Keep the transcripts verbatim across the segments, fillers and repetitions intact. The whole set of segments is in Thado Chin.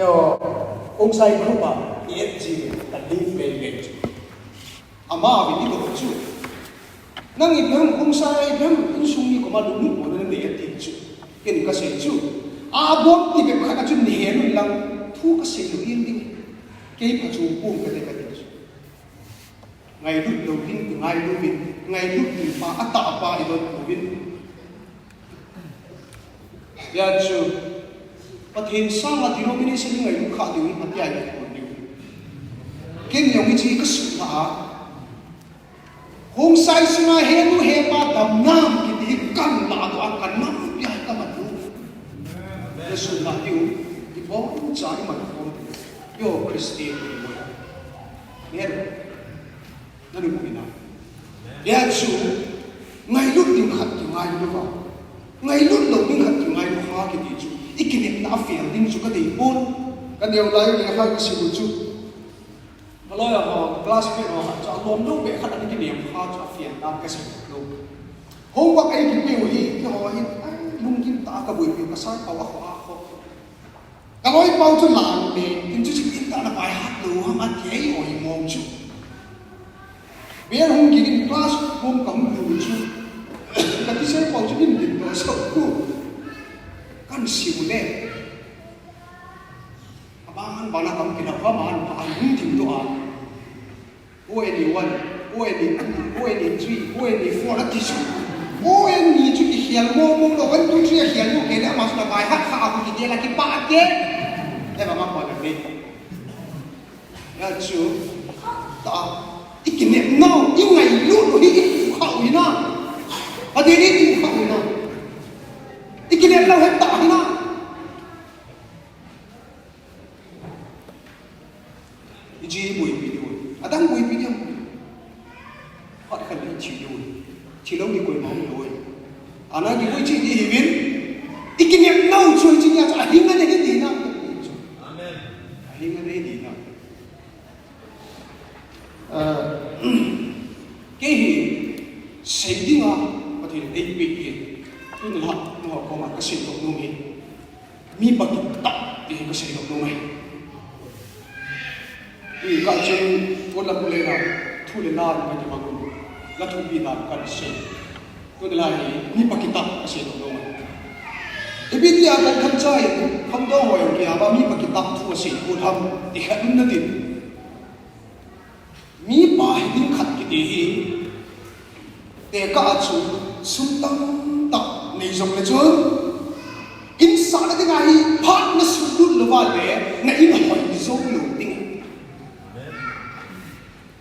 Yo, Khongsai group a, i et ji, ka ding pen pen chu. Ama vin i dong chu. Nang ipi ham Khongsai, ipi ham insung mi koma lunglut mo na nei ati chu. Ken ka sei chu. A bom ti bep khat a chu nei hen lang thu ka sei lou in ding. Kei pha chu pum ka te ka ti chu. Ngailut lou ding, ngailu vin, ngailut ding pa, atah pa i dong uvin. Hijeh chun, Pathen sanga denomination hi ngailu kha diu hi phatea i kol diu. Ken jong hiche ka sut lha a. Khongsai sunga henu hepa damna kiti hi kan lah doh a, ka nampi a ka mat u. Na sut lha diu, iboncha i mat khom diu. Yo Christian i boi. Amen. Na lungput na. Hijeh chun, ngailut ding khat kingailu va. Ngailut lou ding khat kingailu kha kiti chu. I kinepna a fail ding chu ka dei pon. Ka neo lai le kha ka sim u chu. Ka loi a ho, classmate ho khat chu, a lom lou beh khat a kinem kha chu a fail dan ka sim lou. Homework ei kipe u hi, keiho hin, ai, lunggim tah a ka boipi u, ka sai pau a kho a kho. Ka loi pau chu lang le, tin chu chi tin ta na pai hat lou, ham a ti ei oi mong chu. Bel hung kigin class room ka hung lut chu. Ka teacher pau chu din din to so ku. Kan siu le. Abang an bana kam kina pa man pa an hung din to a. O N E one, O N E two, O N E three, O N E four ati chu. O N E chu kikhel mo mo lou, one, two, three a khel mo kei le ama chu na by heart kha a ku kiti la kipah te. Eva ma pa na nei. Hijeh chun, ta, i kinepna u, i ngailut u hi i pu kha u hi na. Pathen in i pu kha u hi na. I kinepna u het ta hi na. Hiche hi boipi diu. Adang boipi diu. Phat khat le thi diu. Thi lou ni koima um lou. Ana kiboi cheh di hiuvin. I kinepna u chu hiche nia chu ahinga nei ding na. Amen. Ahinga nei ding na. Ah, kei hi sei dinga Pathen in eipeh hi. Tun la, nangho koma ka seidoh nom hi. Mipa kitah ti hi ka seidoh nom ahi. Hi ka chun, ko la ko le na, thu le la ka ti ma ko. La thupi dan ka sei. Tun la hi, mipa kitah ka seidoh nom ahi. Ipi tia kan khanchai, khamdong ho jong kia ba mipa kitah thu asei ko tham, ti khat um na tin. Mipa hi ding khat kiti hi, tekah a chu sum tamtah nei jong le chun, in sahna dinga hi phat na sutlut lou va le, na in hoi jou lou ding.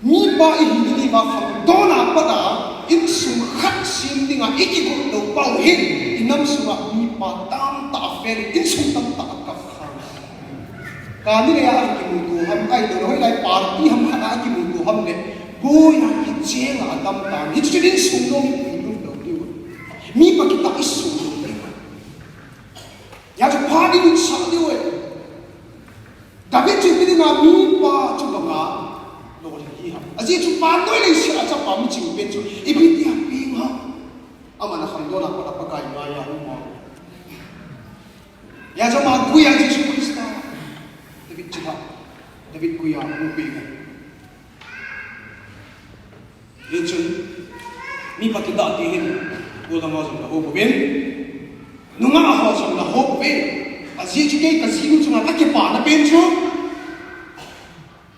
Mipa i hi ding hi va khangdon a pat a, insung khat sem dinga i kigot lou pau hin, i nam sunga mipa tamtah a fel, insung tamtah a kap kha. Kani le a kimuto ham, ahilouleh hoilai party ham khat a kimuto ham le, boi a kicheng a dam tan. Hichu chu insung nom i pui lut lou diu. Mipa kitah i sung lou diu. Hijeh chun phat i lut sah diu e. David chu ipi dinga mipa chu banga lolhing hi ham. Ajeh chu vannoi leiset a chapa miching pen chu ipi tia peng ham. Aman akhangdon a pat a Pakai ngai a um a. Hijeh chun ama gui a Jesu Christa. David chapa. David gui a um peng a. Hichun, mipa kitah ti hin, goldam ho jong la hou pouvin. Nungah ho jong la hou pouvin. Ajeh chu kei ka jinu chunga ka kipana pen chu.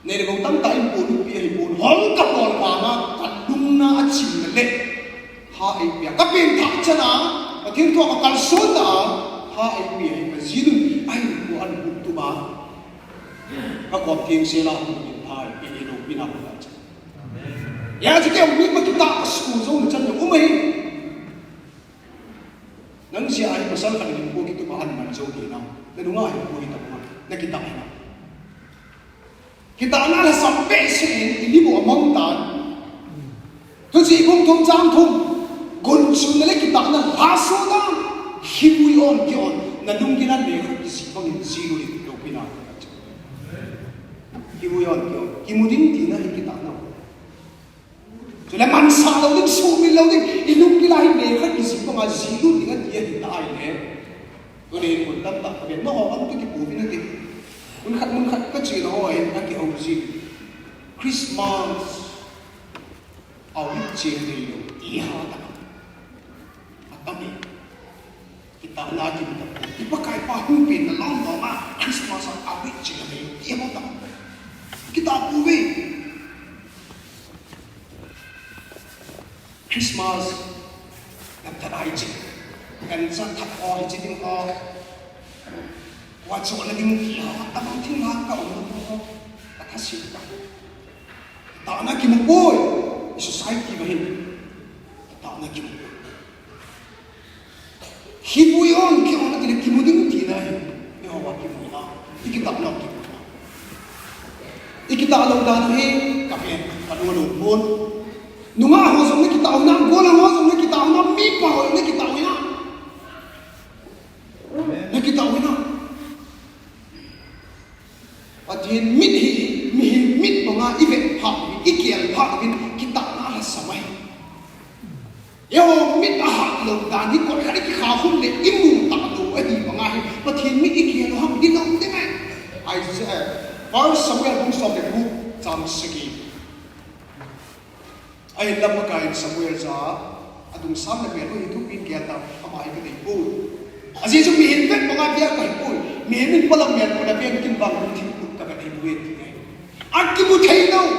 Nei le gou tamtah in polut pi ahi pon. Hol ka bol vanga, ka lungna achim le le. Ha eipia. Ka pengthah chan a, ka thengthoh ka kalson a, ha eipia hi ka jinun, ahin ko an buk tuba. Ka kom thengsel a, ha eipia hi loupina ka chan. Hijeh chun kei mipa kitah ka sukhu jou na chan jong um ahi. Nang jeh a hi pasal khat in ko kitupa an man jou kit nam. Na nunga hi ko hi tah ma. Na kitah hi na. Kitahna lhasam behseh in i ni bou amang tan. Thuchih bung thum chang thum. Gunchuna le kitahna lhasam dan. Khivui on ki on. Na lunggil a lekha kijih bangin jih lou in loupina. Khivui on ki on. Kimu ding tina hi kitahna. Chule mansah lou ding, sumil lou ding, i lunggil a hi lekha kijih banga jih lut ding ati ahi ta ahile. Tuni hin mun tamtah ka ven, nangho bang tu kipu vin ati. Mun khat, mun khat ka chena ho hin a kihou ji. Christmas a wit cheng nei lou ti ha ta. A tam e. Kitahna kimu tapoi. I Pakai pa hung penna lom lom a Christmas a wit cheng nei lou ti ha ta. Kitah pouve. Christmas, lamthat a hiche. Gancha that ho, hiche ding ho. Vahchoi na ding ti ho, tabang thing ho, ka um ho. Ka thasit ta. Tahna kimu poi. I society va hin. Tahna kimu poi. Khipui on, ki on, atile kimu ding tina hi. Jehovah kimu na. I kitah lou kimu na. I kitah lou dan hi, ka pen, ka lou lou pon. Nungah ho jong na kitah u na, gollhang ho jong na kitah u na, mipa ho na kitah u na. Na kitah u na. Pathen mit hi, mihem mit banga i vet phat uvin, i gel phat uvin, kitahna lhasam ahi. Eiho mit a hat lou dan hi kot khat i kikha khum le i mu ta lou ahi banga hi, Pathen mit i gel u ham, i lou ding ahi. Isaiah, First Samuel bung som le gup chang sagi. Ahinla Pakai in Samuel jah a, adung sam le mel u hi thupin gel tao, ama hi kadei poi. Ajeh chu mihem vet banga bia kahi poi. Mihem in polam mel poi, apen kin vang thim put kavet ahi poi ti ngai. Akimu thei lou.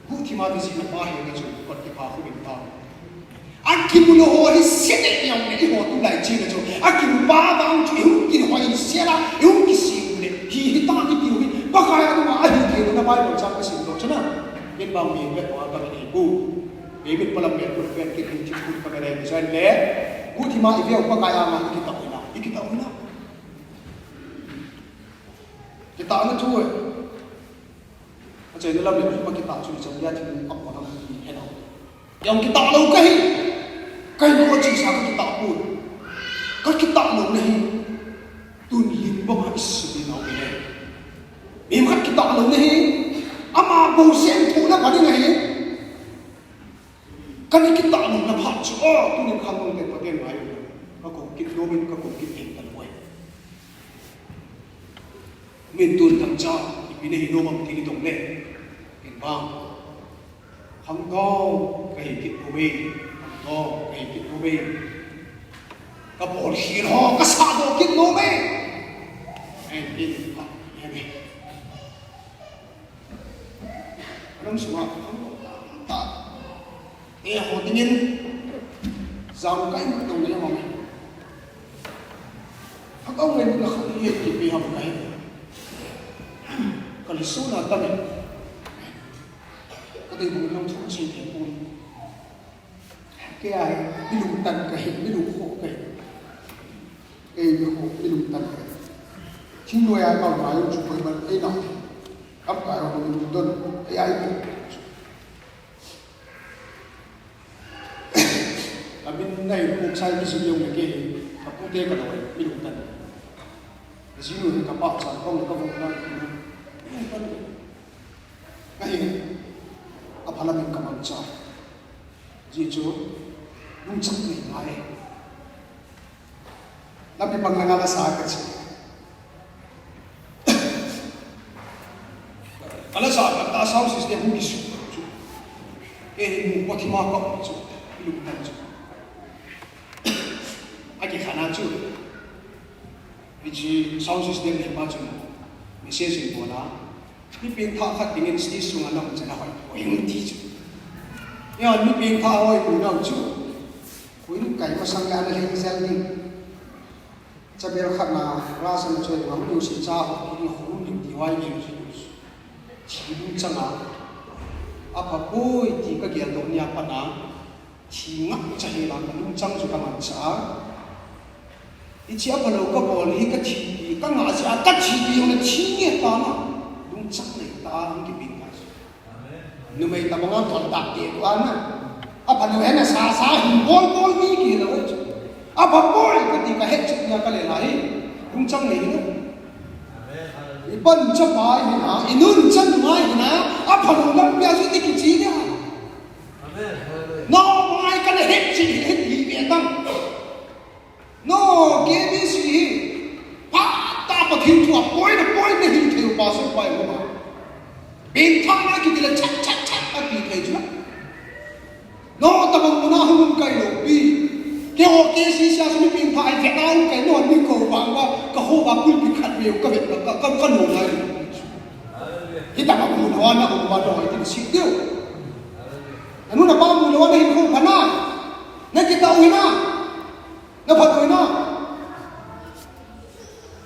Guhthima kijihna pa hi na chu kot kipha khu in tao. Akimu lou ho hi sese jong le eiho tulai china chu. Akimu pa vang chu i hung kin hoi sela, i hung kisem le. Hi, hitam i tiu hi. Pakai a nunga ahi thei na Bible chang kasim doh chu na. Ken bang mi vet banga kavet ahi poi. David polam mel put pen kin hin chim put kavet ahi poi le. Guhthima i veu Pakai a ma i kitah u na. I kitah u na. Kitahna thu e. Achaina lam le, ipi kitah chu ichan dia thil a pon ham ti he nau. Jong kitah lou kahi. Kahin ko chi sa ka kitah poi. Ka kitah lou na hi. Tun lim banga i sut nau le. Mi khat kitah lou na hi. Ama bou sen thu na pa ding ahi. Kana kitah lou na phat chu, o, tunin khangdong te pa ten ngai. Ka ko kit lou min ka ko kit thei ta lou e. Min tun dang cha, ipi na hi nom am ti ni dong le. Ken bang. Khangdong, kahi kit poi. Khangdong, kahi kit poi. Ka bol khel ho, ka sah doh kit nom e. Ahin, ahin, ahin. Alam sunga, ta. Eiho dingin, jam kai mat dong le mong e. Hakau ngai mun la khat hi ti pe ham kai. Ka le su na ta me. Ka dei mun long thu si te pun. Kei a hi, mi lungtang kahi, mi lungkhoh kahi. Kei mi lungkhoh, mi lungtang kahi. Thingnoi a kau ngai chu koi ban ei na. Kam kai ho mi lungdon, ei ai ko. Ka min nei ko sai ki si yong le kei, ka pute ka loi, mi lungtang. Ka si nu ka pa cha ko ka vo na, mi lungtang. Kahi, apha lamin ka mangcha. Ajeh chu, nungchang nei ngai. Lampi pang langa la sa ka chi. Ka la sa ka ta sound system hung kisu chu. Kei hi mu ko thima ka chu. Ilung tan chu. Aki khana chu. Hiche sound system le pa chu. Message in bola. Mi pengthah khat dingin stage sunga na um chan a hoi poi ti chu. Eiho mi pengthah hoi poi nau chu. Koi kai masang le ana lhing jel ding. Chabel khat na, ra san choi ngam tu si cha ho, ki ho um ding ti wai nge chu. Thi lungchang a. Apha poi ti ka gel doh nia pat a. Thi ngah cha hi la ka lungchang chu ka mancha a. Hiche apha lou ka bol hi ka thipi, ka ngah jeh a ka thipi jong na thi nge ta na. Lungchang nei ta a hung kipin ka chu. Numei tabang a tol tah te tu a na. Apha lou hi na sa sa hin bol bol mi kihi lou chu. Apha bol kati ka het chet nia ka le la hi. Lungchang nei hi lou. I pancha pa hi na, i nuncha nu hi na, apha lou lampi a chu ti kichi dia. Nabang a hi kana het chet hi het hi ve tang. No, K B C hi. Phat a Pathen thu a poi na, Ko K C C a sum pin pha ai vet a um kai no ni ko bang ba ka ho ba pulpit khat ve ka vet ka ka ka no lai. Hi ta ma ko no na ko ba do ai ti si diu. Na nu na pa mu lo na hin ko pa na. Na ki ta u na. Na pha u na.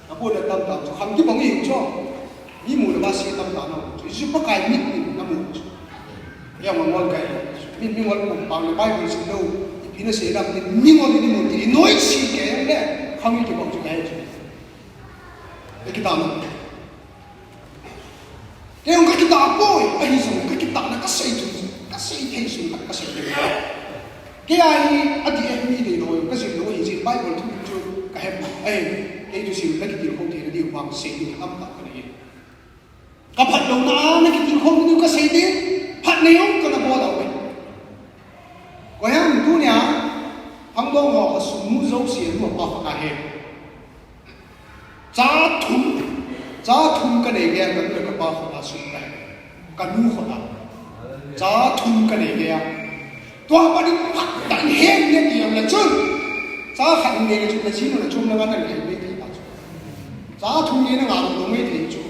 Apo le tam tam chu kham kibang i chu. Mi mu le ba si tam tam na chu. Jesu Pakai mit ni na mu chu. Ya ma ngol kai. Mi mi ngol kum pang le Bible si lo. Ipi na se na mi mi ngol ni mu ti noi si ke le. Kham kibang chu kai chu. Le ki tam. Kei jong ka kitah poi, ahi jong ka kitahna ka sei chu, ka sei thei sun khat ka sei thei. Kei a hi, a D F mi dei loi, ka jil lou ahi jeh, Bible thu chu ka he poi, ahi, kei chu sim ka kitilkhou theina diu vang sei ding tamtah ka nei. Ka phatlouna a na kitilkhou diu ka sei ding, phatna jong ka na bol lou ahi. Koi ham tunia, phangdong ho, a sum mu jouse, a nu a pa khat a he. Cha thum, cha thum ka nei gei a, ka nu le ka pa khut a sum ka, ka nu khut a. Cha thum ka nei gei a. Tua pa ding phat ta in hen ne ti ang le chun. Cha khat nei le chun, na jinu na chum na nga na nei nei ti ta chun. Cha thum nei na nga lo mei ti chun.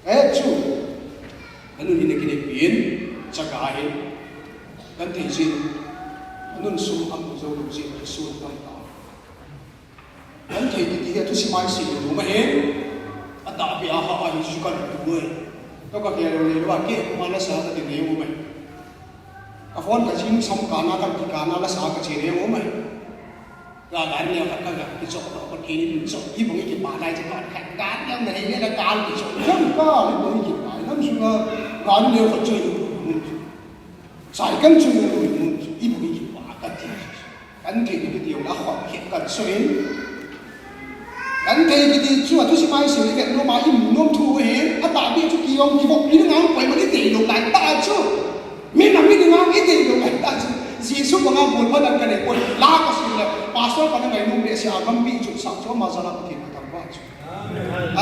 Eh, chu. Anun in a kinepin, chaka hin. Kan thei jin. Anun sum am jo lo jin, sun tam ta. Kan thei kiti hi a thusim a isei lou ma hen. Atahbeh a ha a hi chu kan tu e. Tua ka gel lou le lou a ke kuma la sa ka ti nei u mai. Ka phone ka jing som ka na ka ti ka na la sa ka che nei u mai. Ka gari le ka ka ki chok ka ki ni chok i bang i kipa lai che ka ka gari le na le ka ki chok. Jam ka i bang i kipa. Nam su ka gari le ka chok. Sai kan chu i bang i kipa ka ti. Kan thei kiti jong la khop khet kan soi. Kan thei kiti chu a thusim a isei le nom a i mu nom thu ahi, atahbeh chu ki jong ki bok, i nang poi ma ni thei lou lai ta chu. Mi na mi ni nang i thei lou lai ta chu. Jesu banga bol pha dan ka nei poi, la ka sim le, pastor pa na ngai nom le sia gam pi chu sa chu ma jala Pathen ka thangvah chu.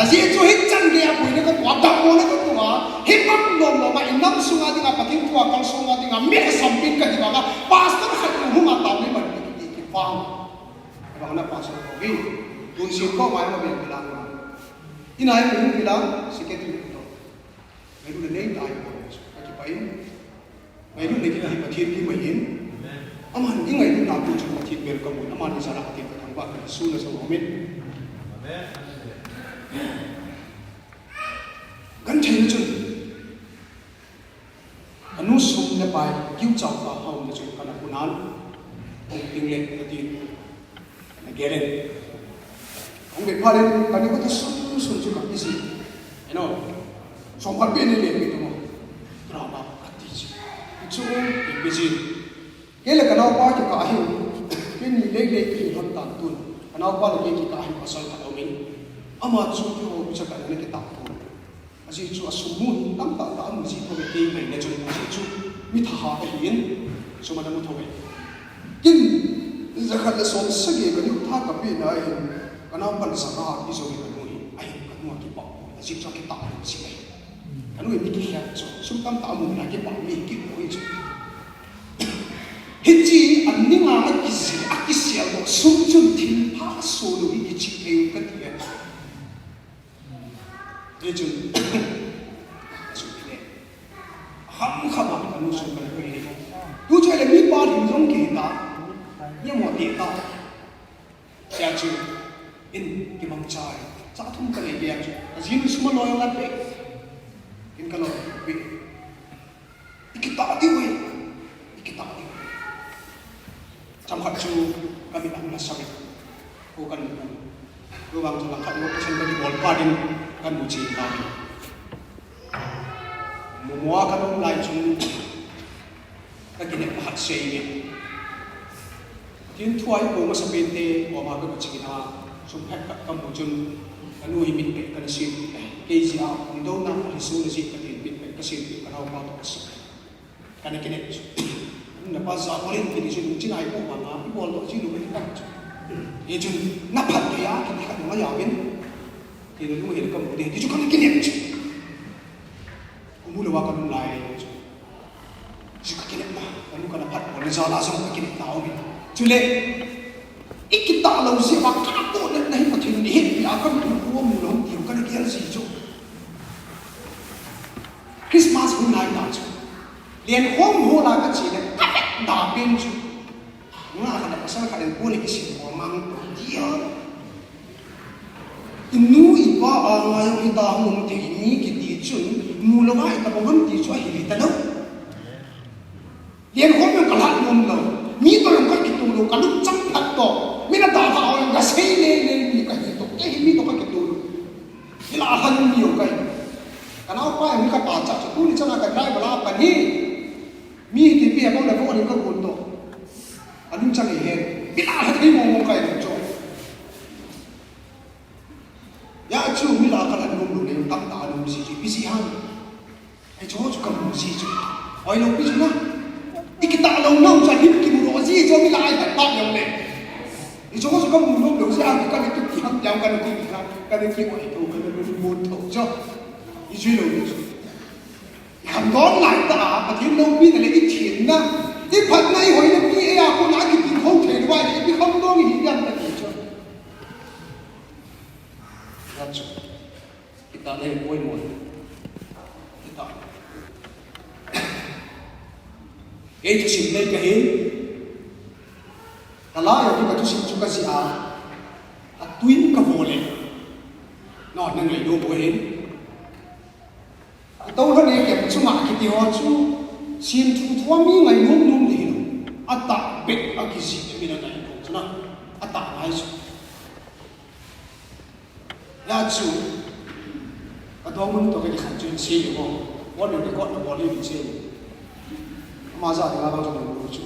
Ajeh chu hichan gei a puina ka tua, dahna ka tua, hi bang lom lom a, i nam sunga dinga, Pathen thua kalsonga dinga, mi ka sampin ka ti banga, pastor khat hung hung a tao ni man ki, ki, ki vang. Bang na pastor ko hi, tun sin ko mai ma ben bilang. Inai hung bilang, secretary ko. Ngailut na nei tai ko, ka kipa in. Ngailut na kiti Pathen ki mai in. Aman i ngailutna pu chu Pathen bel ka mun. Aman i jala Pathen ka thangvah ka sun a sa amen. Kan thei na chun. Anu sum le pai, kiu chau ta hau na chun kana kunan. Ong ting le na tin. Na gelen. Ong be pha le, kani ko ta sun sun chu ka busy. You know. Som khat be ni le ni to. Drama ka ti chi. Chu ong be busy. Kei le ka naopa kikah hin, kei ni lei lei kihin hon tan tun. Ka naopa le kei kikah hin pasal khat aumin. Ama chu kihou cha ka na kitah tun. Ajeh chu a sum mu hi tamtah tah a mu jeh thou ve kei ngai le chun mu jeh chu mi thahat ahin, sum ana mu thou ve. Kin, jakhat le som sagi ka ni tha ka pe na hin, ka naopa le sanga a ki jo ka nu hi, ahin ka nu a kipah. Ajeh chu a kitah a mu jeh ahi. Ka nu hi mi kikhen chu, sum tamtah a mu na kipah mi kipah hi chu. Hiche a ninga a kisi, a kisel lou, sum chun thil pha so lou hi kichi thei u ka ti e. Hichun, a sum thil e. Kham kham a, ka nu sum ka na koi e. Tu chu le mi pa thil jong kihi ta. Ni mo ti ta. Sia chu, in kimang cha e. Cha thum ka nei gei a chu. Ka jinu sum a loi ngat pe. In ka loi pe. I kitah diu e. I kitah diu e. Chomkhat chu ka mit a hung lhasam e. Ko kan mu. Ko vang chu langkhat mo ka chen ka kibol phat in kan mu chen ta. Mu mo a ka um lai chun ka kinep khat sei e. Tin thua i ko masa pen te ko ma ka china sum phet ka ka mu chun ka nu hi mit pet ka na sin. Kei jeh a hung douna hi su na jeh ka tin mit pet ka sin ka naopa to ka sin. Ka na kinep chu. Na pa ja ko len kini chu chin ai ko ma ma i bol to chi lu ka ta chu. E chun na phat ke a kiti khat ma ya ven. Kei nu hin ka mu de ti chu ka na kinep chu. Ko mu lou a ka lung lai chu. Chu ka kinep na, ka nu ka na phat bol Jala jong ka kinepna um e. Chule, i kitah lou jeh uva ka toh natna hi Pathen in eihetpi a ka mu lou, mu lou tiu kana gel ji chu. Christmas hun lai ta chu. Lenkhom hol a ka che le ka vet da pen chu. Nga khat le pasal khat in koi le kisim ho mang to dia. I nu i pa a ngai jong hita hung um thei ni kiti chun, mu lou a itobang ham ti chu ahi talou. Lenkhom jong ka lhat nom lou. Mi toh jong ka kitoh lou, ka lungchang phat toh. Mi na dalha ho jong ka sei lele ni ka hi toh. Kei hi mi toh ka kitoh lou. Kila lhan mi jong ka hi. Ka naopa jong hi ka pachat chu tuni chan a ka driver a pan hi. Mi hi kipe a bang le bang in ka gon toh. Ka lungchang hi hen. Kila lhan thei mong mong ka hi toh chu. Hijeh chun mi lah a ka lhat nom lou le, tamtah a lung ji chu, ipi jeh ham. Hiche ho chu ka mu ji chu. Oi lou pi chu na. I kitah lou nom chu, him kimu lou ji chu, mi lah a i lhat phat lou le. Hiche ho chu ka mu nom lou jeh a, ka ni tu ti ham, jam ka ni ti ham, ka ni ki oi tho, ka ni mu tho chu. I jui lou ni chu. I khamdon lai tah a, Pathen loupina le i thenna, i phatna, i hoina pi, eia kona kitilkhou thei lou a, ipi khamdon i hi diam ka ti chu. Hijeh chun, kitah le poimo. Kitah. Kei thusim nei ka hi. Ka la jong hi ka thusim chu ka jih a. Atuin ka vo le. No, na ngainom u ahin. Atoh lhon e kem chunga kiti ho chu. Sim thu thua mi ngainom nom ding hilou. Atah bep a kijih le mi na ngainom chu na. Atah ngai chu. Hijeh chun, ka dongmanu toh ka kikhen chu in sei le mo. Phone le record na bol in sei le. Ama ja dinga vang chu dongmanu chu.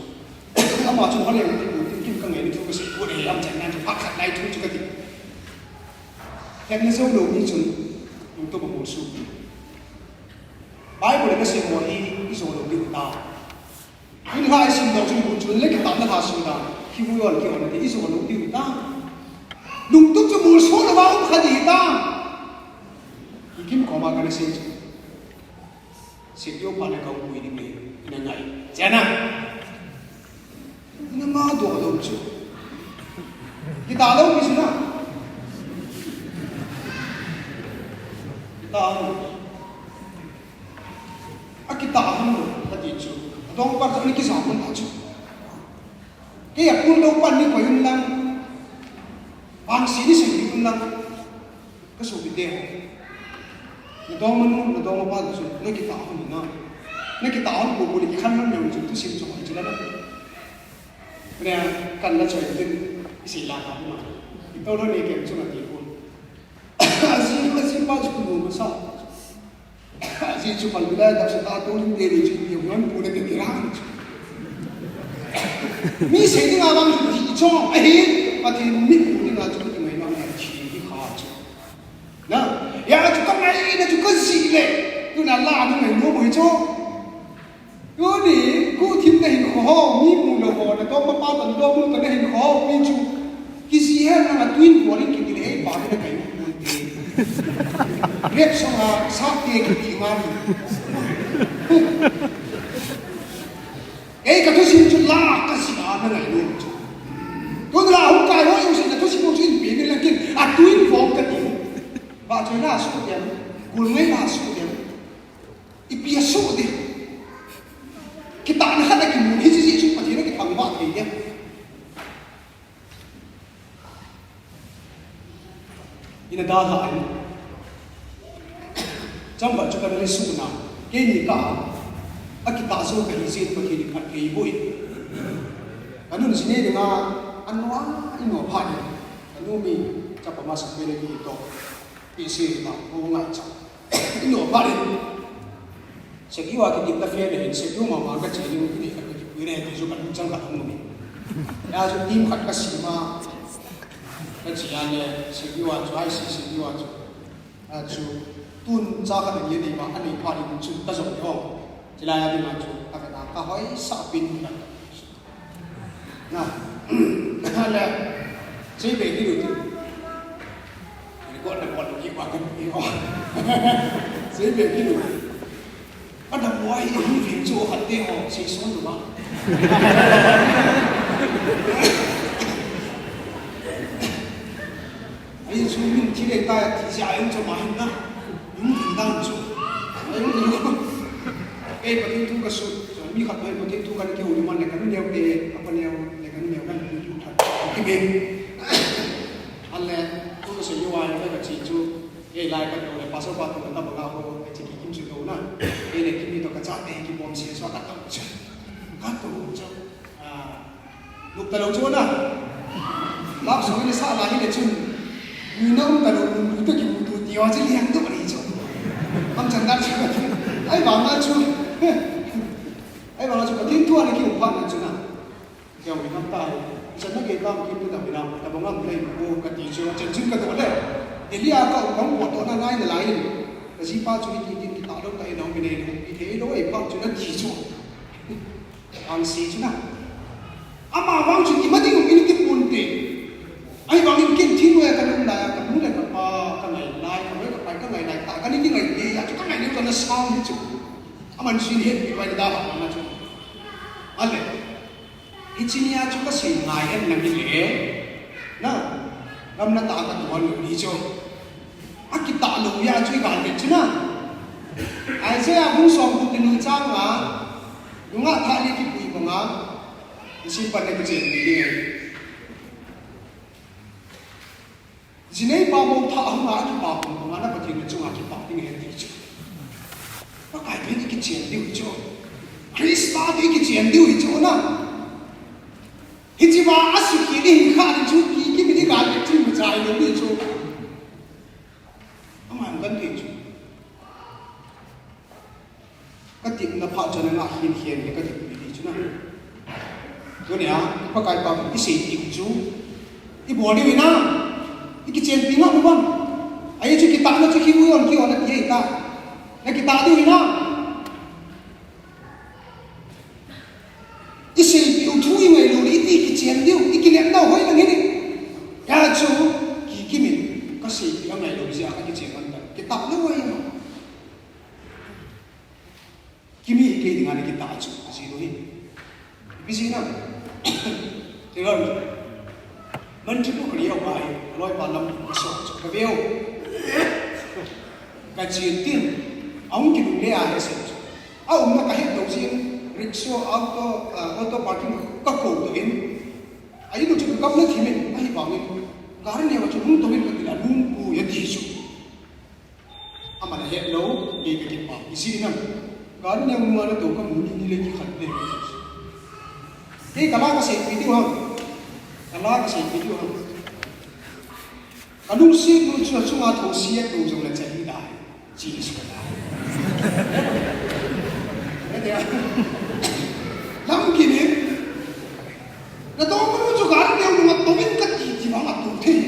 Ama chun hole ti bu tin kim ka ngai ni thu ka sei bu le am chan nan chu phat khat lai thu chu ka ti. Hetna jou lou mi chun, YouTube a bol su. Bible na sim mo hi, i jou lou diu ta. Tun lha i sim lou chun, bu chun le kitahna lha sim ta. Ki bu yon ki on ti i jou lou diu ta. Lungtup chu mul so lou va um kha di ta. Kikim koma kana sei chu. Sek jou phat le ka um pui ding le, na ngai. Chena. Na ma doh lou chu. Kitah lou mi chu na. Kitah lou. Akitah ham lou, kati chu. Adong pan chu, ani kisa mun ta chu. Kei a kun lou pan ni koi un lang. Bang si ni sei ni un lang. Ka sopite ho. Na dongmanu, na dongmapa chu, na kitah hon na. Na kitah hon pu pu ni kikhen hon jong chu, thusim chu hon chu la na. Nia, kan la choi tin, i sei la ka ma. I to lo ni kem chu na ti pu. Aji, aji pa chu ku ma sa. Aji chu pal bila da sa ta to ni te ni chu, ni hon pu na te te ra. Mi sei ni nga bang chu, chu, ahi, Pathen mi pu ni nga chu, ni mai ma na chi, ni kha chu. Na, hijeh chun ka ngaina chu ka jih le. Tuna la a na ngainom u hi chu. Tuni, guhthim na hinkho ho, mi mu lou ho, na dongmapa toh, na dongmanu toh na hinkho ho, mi chu. Kijih hen lang a tuin bol in kiti le, ei pa na kai mu ti. Rap song a, sa te kiti ngan. Ei, ka thusim chu la, ka jih a na ngainom chu. Tun la hung kai ho jong sin na thusim chu in pe ni lang kin, atuin vong ka ti. Vahchoina asuh dem, golngaina asuh dem. Ipi asuh dem. Kitahna khat a kimu hi jeh chu Pathen a kithangvah thei dem. Ina dalha in. Chomkhat chu kana le suhna. Keini ka a kitah jou kahi jeh in Pathen in phatthei boh in. Ka nun jine dinga, anua, inua phat in. Ka nu mi, chapa masa pele mi to. Pi se ta, ko ngai cha. Inua phat in. Sekiu a kitim ta fe le hin, sekiu mama ka che ding, ni khat ka kipui le, ti chu ka lungchang khat hung um e. Hijeh chun team khat ka sim a, ka che a le, sekiu a chu, I C sekiu a chu. A chu, tun cha khat a ni nei ma, a nei phat in chu ka jong le ho. Chulai a ding a chu, ka vet a, ka hoisah pin ka. Na. Le. Sei be kit u ti. Record, record, record, record. Sei be kit u. Ka damlou a hi, hi vin chu khat te ho, sei son lou ba. Ahi chu min thi le ta thi ja ahi chu ma hin na. Min thi dan chu. Ahi chu. Ei, Pathen thu ka su. Mi khat pai Pathen thu kan keu ni man le kan neu te, apa neu le kan neu kan thu that. Ki be. Ale, tu ka se yo ai ka chi chu. Ei, lai ka to le pastor pa to ka ta ba ka ho, ka chi ki kim chu to na. Ei le ki mi to ka cha te ki bom se so ka ta chu. Ka to chu. Ah, Luk talou chu na. Love song in sa la hi le chun. Ni na um talou, luk ta ki mu tu ti wa chi liang tu ri chu. Am chan da chu. Ahi vang a chu. Ahi vang a chu, Pathen thu ana ki um phat na chu na. Kiang mi nam ta hi. Chan na ke tam ki tu da mi nam. Ta bang am lei ko ka ti chu. Chan chin ka to le. Elia ka um ko to na ngai na lai. Ka ji pa chu ni ki tin ki ta lo ta i na um ni. Ki thei lo e pa chu na ti chu. Ang si chu na. Ama vang chu ima ding in ki pun te. Ahi vang in kin thin we ka lum lai, ka nu le ka pa, ka ngai lai, ka we ka pai, ka ngai lai, ta ka ni ki ngai te, ya chu ka ngai ni ka na sang ni chu. Aman sin het pi wai da ha na chu. Ale. Hichi nia chu ka sei ngai en na ni le. Na. Gam na ta ka tuan ni chu. A kitah lou ya chu i gal vet chu na. Isaiah bung som gup le ni chang nga, nungah thah le kipui banga, i sim pan le kichen pi ding e. Jinei pa mo thah hung a kipa pung banga na Pathen le chunga kipa ding e ti chu. Pakai pen i kichen diu chu. Christa i kichen diu chu na. Hichi va a sukhi ding kha ding chu ki, ki mi ni gal vet chu mu chai lo ni chu. Ama kan ti chu. Ka ti na pha chan nga hin hin ka ti ni chu na. Tunia, Pakai pa i sei ti chu. I bol diu na. I kichen pi nga u bang. Ahi chu kitah na chu ki u yon ki on na ti ta. Na kitah diu na. I seipeh u thu i ngailu le, i ti kichen diu, i kilem nau hoi lang hi ni. Ka chu, kikim in, ka seipeh a ngailu jeh a ka kichen man ta. Kitah lou ahi no. Kimi hi kei dinga na kitah chu, a ji lou hi. Ipi jeh ham. Ti lou. Mantripukhri a um ahi, aloipa lam ka so chu ka veu. Ka che tin, ahung kilungle a he se chu. A umna ka het lou jeh in, rickshaw, auto, ah, auto parking ka kou doh in. A in u chu ka kamna thim in, ahivangin, gari neo a chu hung tou in ka ti le, alungpui ati chu. Aman ahet lou, kei ka kipa, ijeh inem. Gari neo nunga natou kamu ni, ni le kikhen le. Kei ka la ka seipeh diu ham. Ka la ka seipeh diu ham. Ka lungset nu chu achunga thousia tou jong le chai dai. Jesu ka dai. Lam kinin. Natou nu chu gari neo nunga tou in kati ti vang atou thei.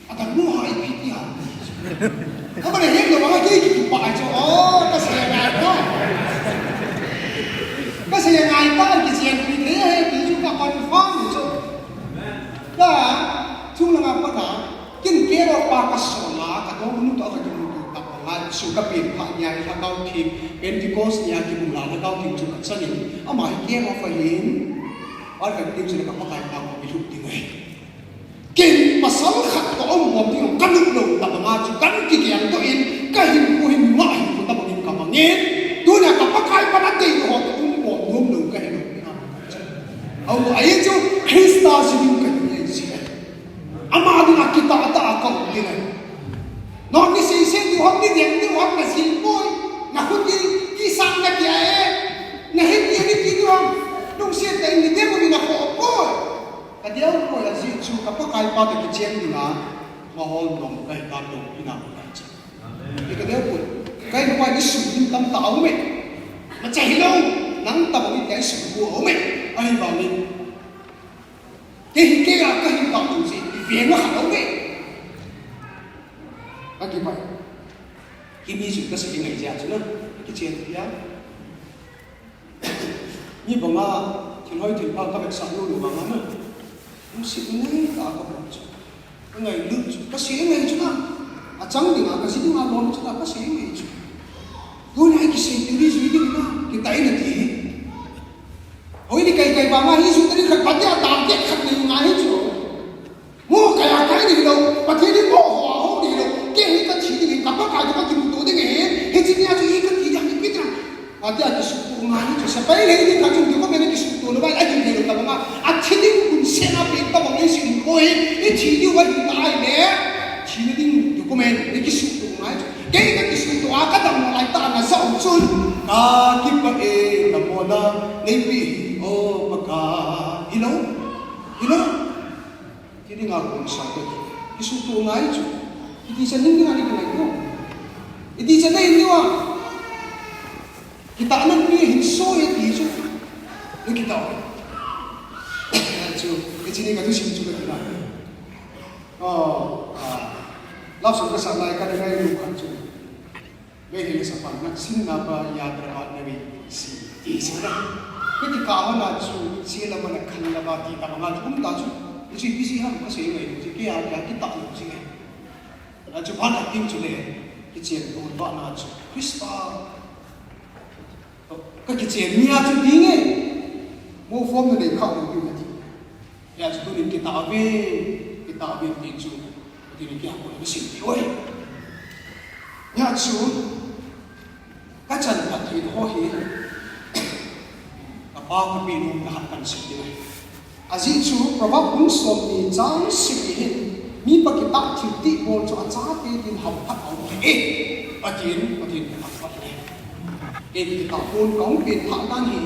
Adang nu hai pi ti ha. Ka ba le hem lo ba kei ki pa chu. Oh, ka sei ngai ta. Ka sei ngai ta kichen pi the he ti chu ka confirm chu. Ka, chung langa pa ta. Kin kei lo pa ka so la, ka dong nu to ka dong nu to ka pa ngai su ka pen pa nia i ha kau ki Pentecost nia ki bung la na kau ki chu ka chanin. Ama hi kei lo pa hin. Or ka ti chu ka pa kai pa ko bi thuk ti ngai. Ken pasal khat ka um bom ding ka nuh lou tabang a chu kan kigel doh in ka hinkho hi mima hinkho tabang in ka mang in. Tunia ka Pakai pa na tei ho ka um bom nom lou ka he lou. Aw, ahi chu Christa ji ding ka hi ji. Ama ding a kitah tah a ka um ding ahi. Nang ni sei sei diu ham, ni deng diu ham, na jil poi. Na khut in kisam na kia e. Na het in ni ti diu ham. Lungset tah in ni deng diu na kho poi. Ka diu poi ajeh chu ka Pakai pa toh kichen dinga. Mahol nom ka hi ta lou ina ko ta cha. Ni ka diu poi. Ka hi pa ni su din tam ta u me. Ma cha hi lou. Nang ta bo ni ka su ko u me. Ahivangin. Kei hi kei a ka hin tah lou jeh, i veng a kha lou ve. Ka kipai. Kimi chu ka sei ngai jeh a chu na, kichen pia. Mi banga, thil hoi thil pha ka vetsah lou lou vang a na. Lungset ngai tah a ka bol chu. Ka ngailut chu, ka sei ngai chu na. Achang dinga, ka ji dinga lom chu na, ka sei ngai chu. Tunia i kisei ti ding jui ding na, kitai na ti hi. Koi ni kai kai ba ma hi su tari khat ba tia target khat nei ngai hi chu. Mo kaya kai ni lo, Pathen ni mo ho ho ni lo. Kei hi kathi ding, ka Pakai toh kakimuto ding ahi. Hiche nia chu hi kati dia hi pi tira. Atia kisuhto ngai hi chu. Sepai le ni khat chu document kisuhto lou va, ahi le lo tabang a. Athi ding hun sena pe tabang le si ko hi. Ithi diu va hi ta ai le. Thi ding document ni kisuhto ngai chu. Kei kakisuhto a kadammo lai tah a najah u chun, kakipah e, dammo na neipe hi, o Pakai. Hilou? Hilou? Thi dinga kong sa ko. Kisuhto ngai chu. Iti chan hin dinga nei kangai diu. Iti chan nei diu a. Kitahna ni hin so e ti chu. Ni kitah. Chu, hiche ni kathusim chu kati na. O, a, love song kasah lai ka dinga i lu khat chu. Meitei le Japan na, "Shinna ba yatra ba navi si," ti si na. Kiti ka hona chu, "Sila mana khanna ba," ti tabang a chu, um ta chu. Hichu ipi si ham kasei ngai, chu kei a, kei a kitah lou si ngai. Achu ba ka ting chu le, kichen to ba na chu, Christa. Ka kichen nia chu ding e. Mo form na nei kha lou diu na ti. Hia chu tunin kitah uve, kitah uve ti chu. Tunin kihapoi na sim diu ahi. Hia chu, kachan Pathen ho hi, kapa kapi nom kahat kasim diu ahi. Ajeh chu Proverb bung somni chang sagi hin, mipa kitah thiltih bol chu achate din hamphat a um ahi. Pathen, Pathen hamphat ahi. Kei kitah pon kahung pengthah dan hi,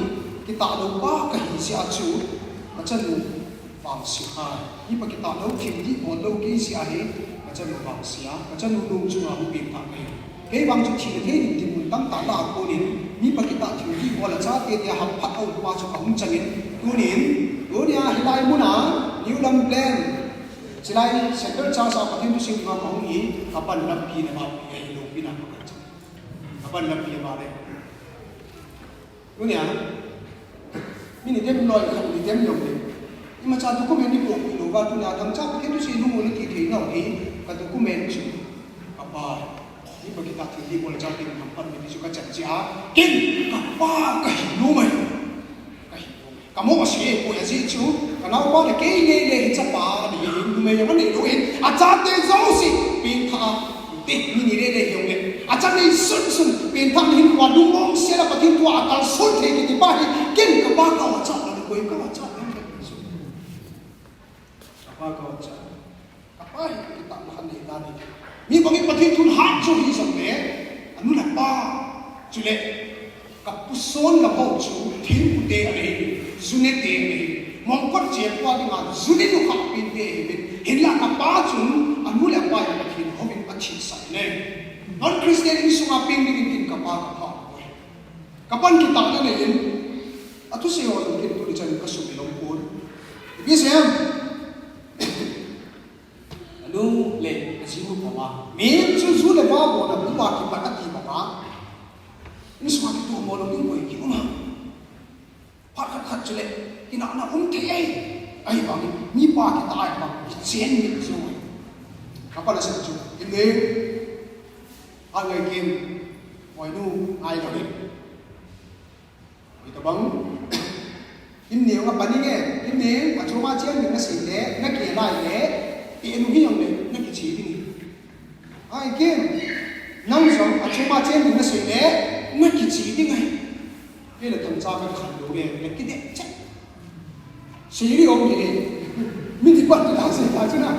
kitah lou pa kahi jeh a chu, kachanu vangse a. Mipa kitah lou, thiltih bol lou kei jeh a hi, kachanu vangse a, kachanu lung chunga hung pengthah kahi. Kei vang chu thina thei ding dinmun tamtah lah a konin, mipa kitah thiltih bol a chate dia hamphat a um pa chu kahung changin, tunin, tunia hilai muna, New Lam Plain, chulai Central Church a Pathen thusei dinga kahung hi, kapan lampi na ma, eh, loupina kapan chang. Kapan lampi na ma le. Tunia, mi ni dem loi khat ni dem lou le. Imacha document ni ko pi lou va tunia, thangcha Pathen thusei lungmon nati thei nau hi, ka document chu, kapa, mipa kitah thiltih bol a chate din hamphat uve ti chu kachan jeh a, ken, kapa kahi nom ahi. Kahi nom ahi. Kamo ase, koi ajeh chu, kanaopa le kei le le hi chapa ni hin, numei jong anei lou hin, achate jouse, pengthah a, te, mi ni le le hi jong le, acha nei sun sun, pengthah hin koi lungmong sela Pathen thua akalson thei kiti pa hi, ken kapa kaocha, koi kaocha, kapa kaocha. Kapa hi kitah mahan nei dan ahi. Mi bangin Pathen thun hat chu hi jong le, anu le apa, chule, kapu son le ho chu, thingpu te anei, ju ne te anei, mongkot chepua dinga, ju ne nukha pen te ahi, hinla kapa chun, anu le apa hi Pathen houvin athipsah in ahi. Non Christian insunga peng dingin ken kapa kapha poi. Kapan kitahna nei in, athusei ho jong ken tuni chan kasumil lou pon. Ipi asei em? Anu le, ajinu puma. Mi chu ju le va bol a puma kipat ati banga. Insunga kitomo lou ding koi kium ham. Phat khat khat chule, kinahna um thei e. Ahivangin, mipa kitah ahivang, kichen mit chu. Kapa la sa chu, in le, angai ken, boinu, ngai lou in. Hoitabang. Himneo nga paninge, himneo, achunga chen ding nasei le, nake lai le, ti enu hi jong le, nakiche ding. Ai ken, nang jong, achunga chen ding nasei le, nakiche ding ahi. Kei le thangcha kakhan lou le, le kideh chet. Seiri om hi, mi ni pat ta sei ta chu na.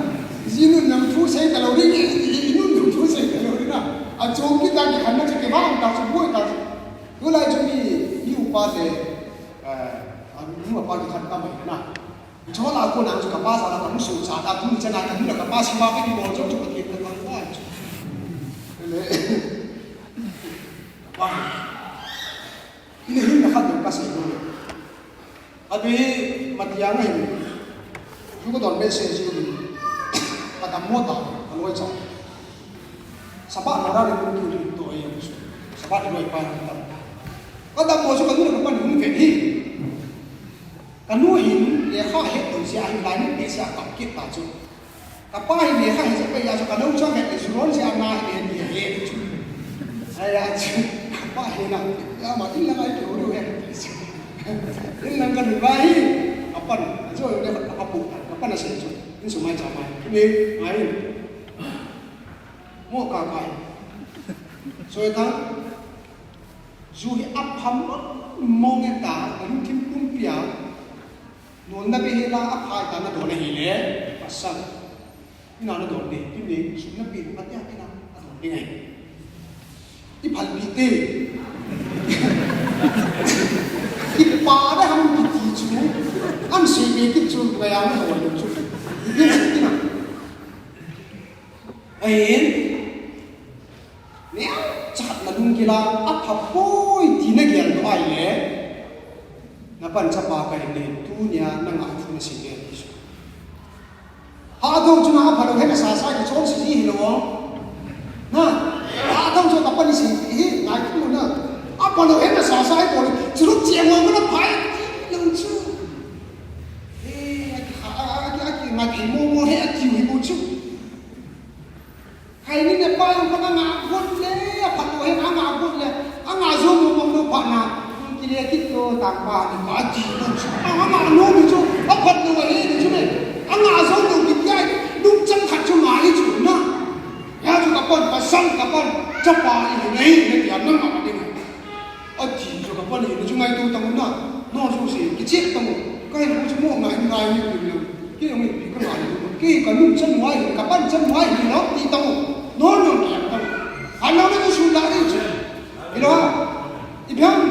Jinun nang thu sei ta lou ding, inun nang thu sei ta lou ding na. Achung kita kikhan na chu kivang ta chu, boi ta chu. Tulai chu mi, mi upa le, eh, a, mi upa kikhen ta mai na. Chola ko nang chu kapa jal a kamu so cha ta, tuni chan a kanu le kapa sipa kakibol chu chu kakit na kanu a chu. Le. Kapa. Ina hin na khat ding kasei lou. Atu hi matiang ahin. Ju kadon behseh jeh in. Kadammo ta, kaloi cha. Sabah lou ra le kum tu to ai am su. Sabah lou pa tam. Kadammo chu kanu le kapa ni hung vet hi. Kanu hin lekha het lou jeh a hin lai ni behseh a kap kit ta chu. Kapa hin lekha het jeh a chu kanu chang het le chu ron jeh a na het le ni het chu. Ai a chu. Kapa hin na. Ya ma in la ngai ke ru het. In lang ka nung ba hi. Apan, ajo yo ne ka pu, ka pan a se chu. In sum mai cha mai. Ni, mai. Mo ka kai. So ta. Ju hi apham mong e ta, ka lungthim pumpia. Nolna be hi la aphai ta na don ahi le. Pasal. Ina na don de, kin de, sum na pi, ka tia ina, a don de ngai. I phal pi te. I pa da ham ki ti chu. Am se be ki chu, ka ya na don chu. Ni chu ina. Ahin. Neo, chat na lung kila, apha poi ti na gel do ai le. Na pan chapa ka hin le, tunia na nga thu na si le ti su. Ha thong chu na apha lo hen sa sa ki chon si hi lo. Na, ha thong chu ka pan si hi, ngai thu na. Apha lo hen sa sa ko, chu lu chi mo na phai ti lo chu. Eh, a ki, a ki, a ki, ngai mo mo he a ti mo chu. Khai ni ne pa jong khat anga got le, aphat lou hen anga got le, anga jong lou bang lou phat na, kile kit lou tang pa ni ka ti lou chu. Anga lou mi chu, aphat lou ahi ni chu me. Anga jong lou kit ai, lungchang khat chu ngai chu na. Ya chu ka pon, ka sang ka pon, chapa i hi nei, ne ti a na ma ding. Ati chu ka pan hi, chu ngaito tang u na. No chu se, kichep tang u. Ka hin u chu mo ngai ngai ni u le. Ke ong pi ka ngai ni u. Ke ka nun chan wai, ka pan chan wai ni lo ti tang u. No no ke tang u. Ano na chu la ni chu. Ilo ha. I biang.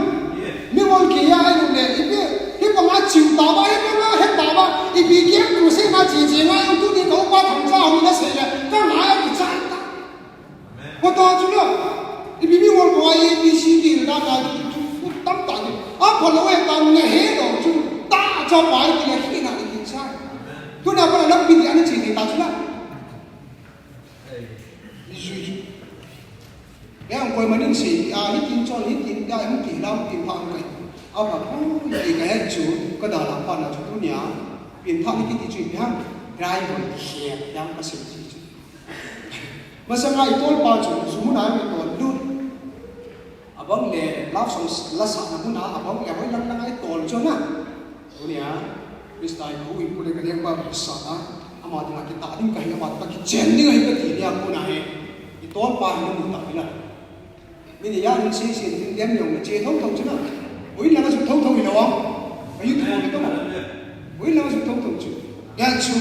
Mi wal ke ya ai le. I bi. Hi pa ma chiu ta ba, hi pa ma he ta ba. I bi ke ku se na chi chi ngai u tu ni ka u pa thang cha u na se le. Ka ngai ki cha ta. Kota chu la, ipi mi wal bo A B C D la ta chu chu chu tam ta ni. Apha lou e ta na he lou chu ta cha pai ki la ki na ki cha. Tuna pa la pi di ani chi ni ta chu la. Ni ju ju. Yang koi manin si, a, ni tin chon, ni tin da, ni tin lam, tin pha kai. Apha pu ki ka he chu, ka da la pa na chu tunia. Pin pha ni ki ti chu pha. Driver ki he, yang ka sim chi chu. Masanga i tolpa chu, chu muna i tol lut. Abang le, love song la sahna muna, abang le, hoi lang lang i tol chu na. Tunia, Krista i khu i khu le ka lengpa ka sahna, ama dinga kitah ding ka hi, ama dinga kichen ding ahi ka ti nia khu na he. I tolpa hi na mu ta hi la. Min ya hin sei sei, min dem yong che thong thong chu na. Hoi lang chu thong thong i lo a. Ayu thong thong. Hoi lang chu thong thong chu. Ya chu.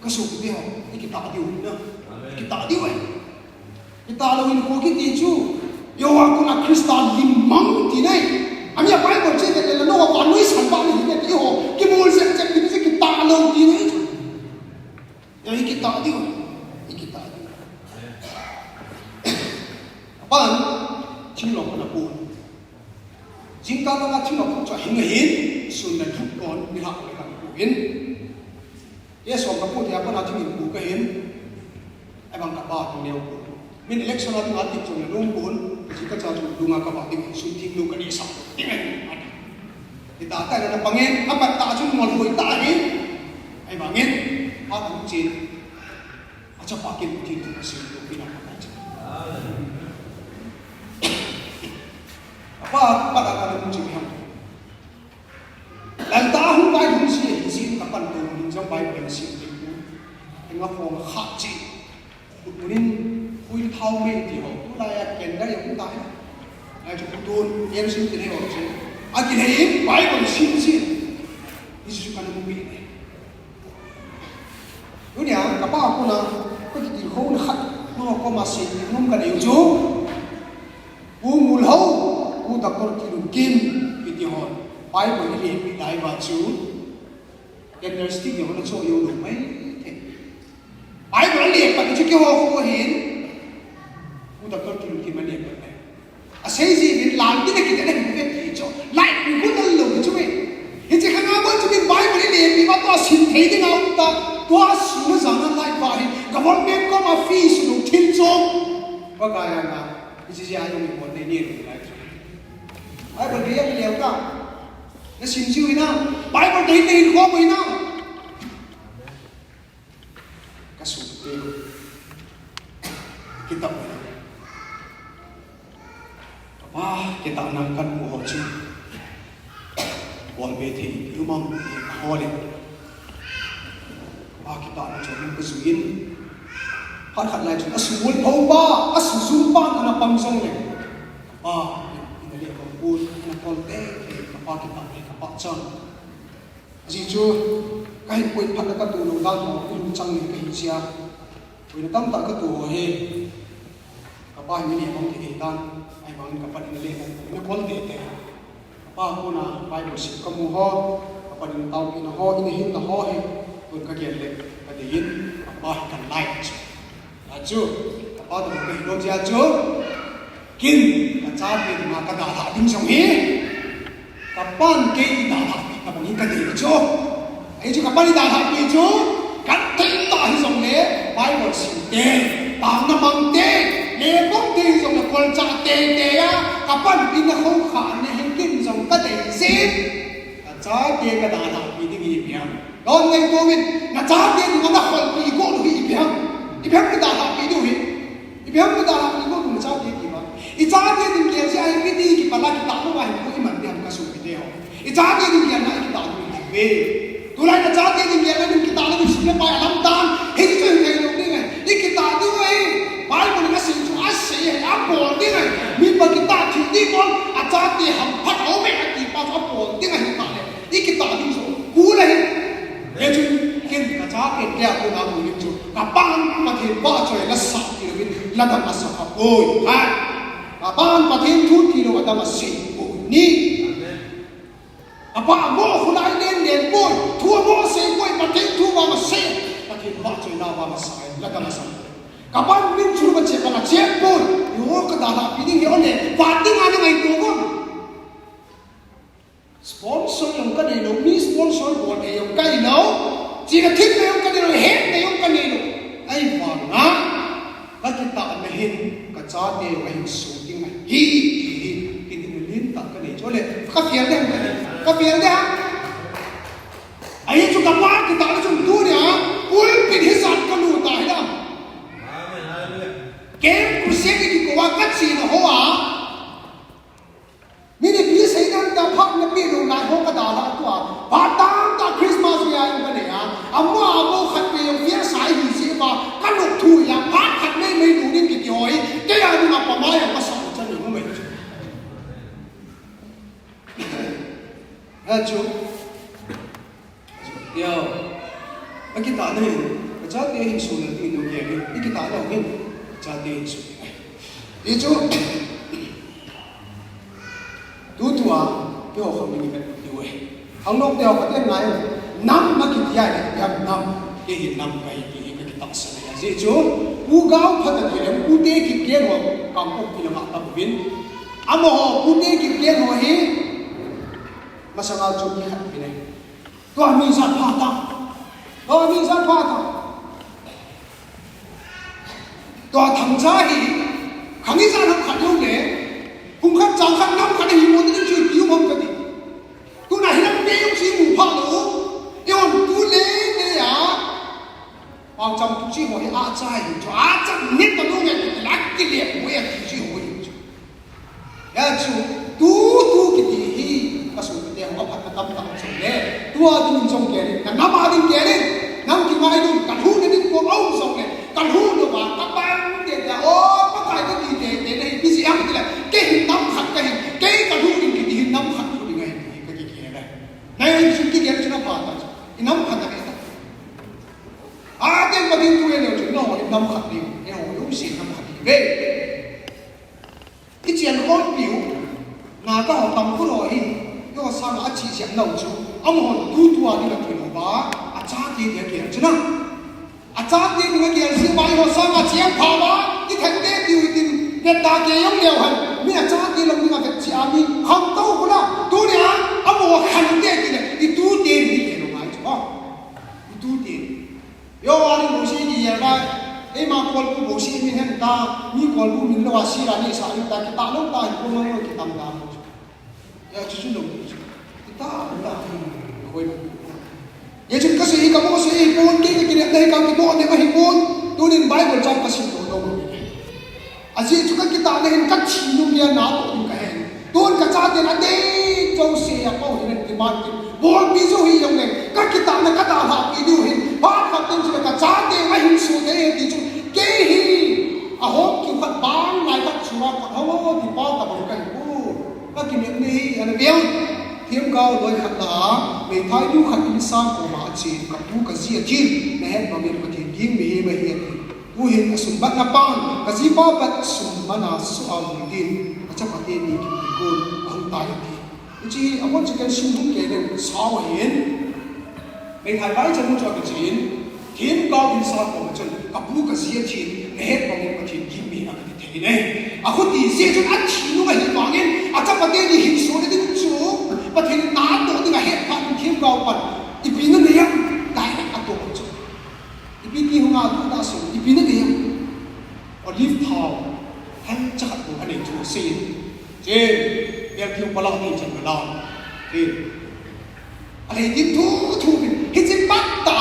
Ka sopite ho, i kitah diu na. Amen. Kitah diu e. Kitah lou in ko kiti chu. Yohan kona Krista lim mang ti nai. Ami a Bible che te le no wa noi san ba ni ti ho. Ki bol se che ti se kitah lou ti nai chu. Ya i kitah diu. I kitah diu. Apan, thil lo kona pu. Jingkah langa thil lo pu chu hin hin, sun na thuk kon, ni ha ko kan pu in. Ye som ka pu tia pa na thingin pu ka hin. Ai bang ka ba tu neo pu. Min election a tu nga ti chung na lung pu. Ji ka cha chu lu nga ka ba ti sun ti lu ka ni sa. Ti ngai. Ti ta ta na pangin, a pa ta chu mo lu ta hin. Ai bangin. A tu chin. A cha pa kin ti tu ka sin lu ki na ka cha. A pa pa ta ka lu chi mi ham. Lalta hung vai hung si, si ka pan to, min jong vai pan si, nga phong kha chi. Kunin, hui thau mei ti ho, tu la ya ken da ya ku ta ya. Ai chu tu, yer sin ti ho chi. A ki hei, vai pan si si. Ni su ka na mu mi. Tunia, ka pa kona, ka ti ti ho na khat, no ko ma si, num ka nei chu. Pu Ngulhao, Pu Doctor Kilunkim, kiti hon, Bible i le pi dai ba chu, candlestick ni hon a cho yo lo mai the. Bible le pa chu ki ho ho hin, Pu Doctor Kilunkim a le pa mai. A sei ji bin lan ti na ki te na ki ti cho, lai pu ko na lo chu me. Hi che khanga ba chu bin Bible le pi ba to sin thei ding a um ta, to a su na za na lai ba hi, government ko ma fee su lo thil cho. Ba ka ya na. Hiche jeh a jong i bol nei ni lai chu. Bible dei a i leu ta. Na sim jiu ina. Bible dei nei ko mo ina. Ka sute. Kitah. Wa, kitah nang kan mu ho chu. Bol be thei ipi um am ti ka hol in. Kapa kitahna chu ka jui in. Phat khat lai chun a sumul pho pa, a sujum pa ana pang jong le. Kapa, ina le kong pun, ana kol te te, kapa kitahna hi kapa chang. Ajeh chu, ka hin pui phat na ka tu lo dan ho, i lungchang in ka hi chia. Pui na tamtah ka tu ho hi. Kapa hin ni bang ti dan, ahivangin kapa in le bang, ina kol te te. Kapa kona Bible sim ka mu ho, kapa in taopina ho, ina hinna ho hi, tun ka gel le, ka dei in, kapa hi ka lai chu. Achu, kapa toh ka hi lo chia chu, kin, ka chate dinga ka dalha ding jong hi. Kapan kei dalha pi tabang hi ka dei chu. Ahi chu kapan dalha pi chu. Kan thei ta hi jong le Bible sim te, taona mang te, le bang te hi jong le kolcha te te a, kapan in a khong kha na hin kin jong ka dei jin. Ka chate ka dalha pi ding hi ipi ham. Don ngai to min, na chate ding na khol pi ko hi ipi ham. Ipi ham ka dalha pi ding hi. Ipi ham ka dalha pi ko na chate ding ba. I chate ding gel jeh a hi ipi ti kipah a kitah lou a hi ko i man ding ham ka sopite ho. I chate ding gel na i kitah lou ding ve. Tulai na chate ding gel na ding kitah lou ding sum le pai a lam tan. Hi chu hi thei lou ding ahi. I kitah ding ahi. Bible in a sei chu a sei ahi, a bol ding ahi. Mi pa kitah thil ding bol, a chate hamphat lou ve a ti pa chu a bol ding ahi ta le. I kitah ding chu kul ahi. Hichun ken ka chate kei a kona mu ding chu, kapan Pathen vahchoi la sah ti louvin, la dam a sah kha poi. Ha? Kapan Pathen thu ti lou a dam a sei poi. Ni. Kapa mo khulai len len poi, thu mo sei poi, Pathen thu vang a sei. Pathen vahchoi la vang a sah, la dam a sah. Kapan min chu ba che ba la che poi. Yo ka dalha pi ding hi o le, pa ding a ni ngai to ko. Sponsor jong ka nei lou, mi sponsor bol thei jong ka nei lou, chena themna jong ka nei lou, hetna jong ka nei lou. Ahivanga, ka kitahna hin, ka chate jong ahin suh ding ahi, ti hi, tin in len tah ka nei chu le, ka fail ding ka nei, ka fail ding. Ahi chu kapa kitahna chun tunia, pulpit hi jan ka lut ta hi dam. Amen, hallelujah. Camp Crusade kiti kou a ka chena hoa, Min ipi sei dan ta phat na pe lou lai ho ka dalha tua. Phat tam ta Christmas ni a jong ka nei a. Ama a mo khat pe jong fail sa hi jeh a. Ka lung thu a phat khat nei nei lou ding kiti ho hi. Kei a dinga pamai a ka sa chan ni mo mai. Ha chu. Yo. Ka kitahna hin, ka chate hin suh na ti nu kei hin, i kitahna hin, ka chate hin suh. Ti chu, tutua, keiho kham ding i vet diu ahi. Khangnoh teho ka ten ngai, nam na kiti a, i nam, kei hin nam ka hi ti hi ka kitahsan ahi. Ajeh chu, Pu Gaophat a ti leh, Pu Tekitgen ho, Kangpokpi lama tauvin. Amaho, Pu Tekitgen ho hi, masanga chu mi khat uvin ahi. Tua mi jat pha ta. Tua mi jat pha ta. Tua Thangcha hi, khang ijat ham khat lou le, kum khat chang khat nam khat hi mo ni chu ti um ham ka ti. Tuna hi lam pe um si mu pha lou. Eihon tu le le a. Pau cham tu chi ho hi a chai hi chu a cham ni ta lou nge la ki le mo ya ti chi ho hi chu. Hichu, tu, tu kiti hi, ka sopite ho, aphat na tamtah chu le. Tua ding jong kei le, na nam a ding kei le, nam kingai ding, ka lhung na ding ko au jong le, ka lhung lou va, ka pang te te, o, Pakai ka ti te te, nei, busy ang ti le, kei hi nam khat ka hi, kei ka lhung ding kiti hi nam khat lhung ding ahi, ka ki kei le. Nei, chu ki kei le chu na pa ta, i nam khat ka hi ta. A, ten pa ding tu le le, chu no, i nam khat ding, e ho, yo si nam khat ding, ve. I chian khol piu, na ka ho tam khu lo hi, yo sanga a chi siam nau chu, amahon tu tua ding a tui lo ba, a chate dia kia chu na. A chate ding a kia si ba, yo sanga chian pha ba, i thang te tiu i tin, ke ta ke yong leo han, mi a chate lo ding a ke chi a mi, kham tau khu la, tunia, amaho khan te ti le, i tu te ni ke lo ngai chu ba. I tu te. Yo, ani bosi ni ya ba, e ma kol bu bosi min hen ta, mi kol bu min lo a si la ni sa ni ta, kita lo ta, ko ma lo kita ta. Ya, chu chu lo. Kita ta, hoi. Ye chu ka sei ka mo sei pon ke ke ke dai ka ki mo ne ma hi pon. Tunin Bible chang ka sim to lo. Ajeh chu ka kitahna hin ka thi nung ya na to ding ka hen. Tun ka chate na dei chou se a ko hin kin Phat kit. Bolpi jou hi jong le, ka kitahna ka dalhah pi diu hin. Phat khat teng chule ka chate ahin soh thei e ti chu. Kei hi, ahom kiu khat bang lai khat chunga khat ho ti pa tabang kahi poi. Ka kinepna hi, ana veu. Themgao loi khat lah a, meithai nu khat in sa koma achen, ka pu ka ji achen, nahet bangin Pathen ging mihem ahi ati. Tuhin asum batna pan, ka jipa pat sum mana soh a hung din, achapa teni kipui gon, ahung tai ati. Hiche hi, abon chu ken sim hung kei den sao ahin. Meithai bai chan chu akichen, themgao in sa koma chun, ka pu ka ji achen, nahet bangin Pathen ging mihem akati thei in ahi. Akhuti jeh chun athi nung ahi vangin, achapa teni hin soh ding chu, Pathen in natoh ding ahet phat in themgao pan, ipi nanei em, direct atoh chu. Ipi ti hung a tu ta so, ipi nanei em. Olive thao, hancha khat bou anei chu asei in. Che, bel kiu pala nei chan bala. Che. Alei din thu, thu bin. Hiche pat ta,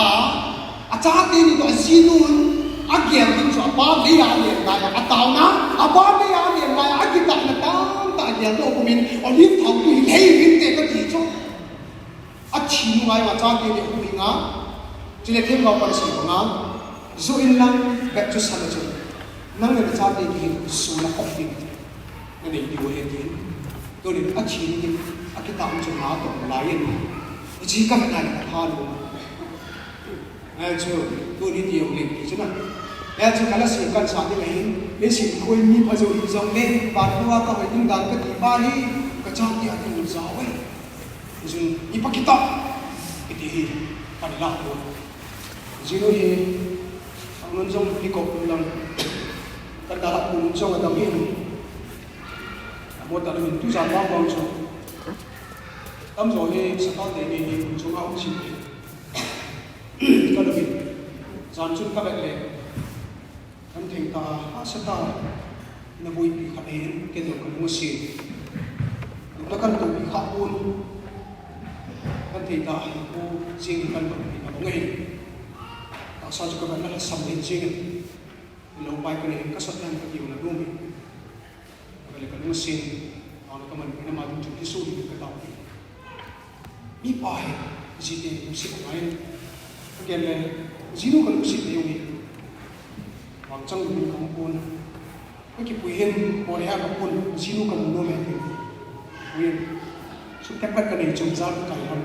achate ni toh ajinun, agel din chu apa lei a alen lai a, ataona, apa lei a alen lai a, akitahna tamtah agel toh kumin, olive thao tu hi lei vinte kati chu. Athi nunga achate ni hung hinga, chule themgao pan asei banga, joh inlang bep chu sana chun, nang le nachate ni hin sun a khop ding nanei diu ahi tin. Tunin athi nungin akitah chun natoh lai in. Hiche kavet nai le kapha lou. Achu, tuni ti jong le ti chu na. Achu kala sim kan sa ding ahin, leiset khoi mi pha jou hijong le, vannoiya kahoi ding dan kati pa hi, kachate a ding jao e. Jun, ipi kitah, iti hi, kan la ko. Jinu hi, angun jong hi ko lang. Kan dalhah pun jong adam hi. Amo ta min tu jan bang bang chu. Tamjo hi, Saturday ni hi, chunga um chin hi. Ka lupin, jan chun ka vet le, kan thei ta, hahsa ta, na boipi khat ahin, ken jong ka lung asin. Lupna kan tohpi kha pon, kan thei ta, hi pu, jing hi kan tohpi na bang ahin. Tahsa chu ka vet na lhasam le jing in. Lou pai ka nei, ka sat dan ka tiu na lum in. Ka le ka lung asin, taona ka manpui na ma ding chun kisu ding ka taopi. Mipa hi, jite lungset angai. Ka gel le, jinu ka lungset le jong hi. Vangchang lung ka hung pon. Ka kipui hin, poi ha ka pon, jinu ka mu nom e. Pui hin. Sum tep khat ka nei chun jal ka kai ham.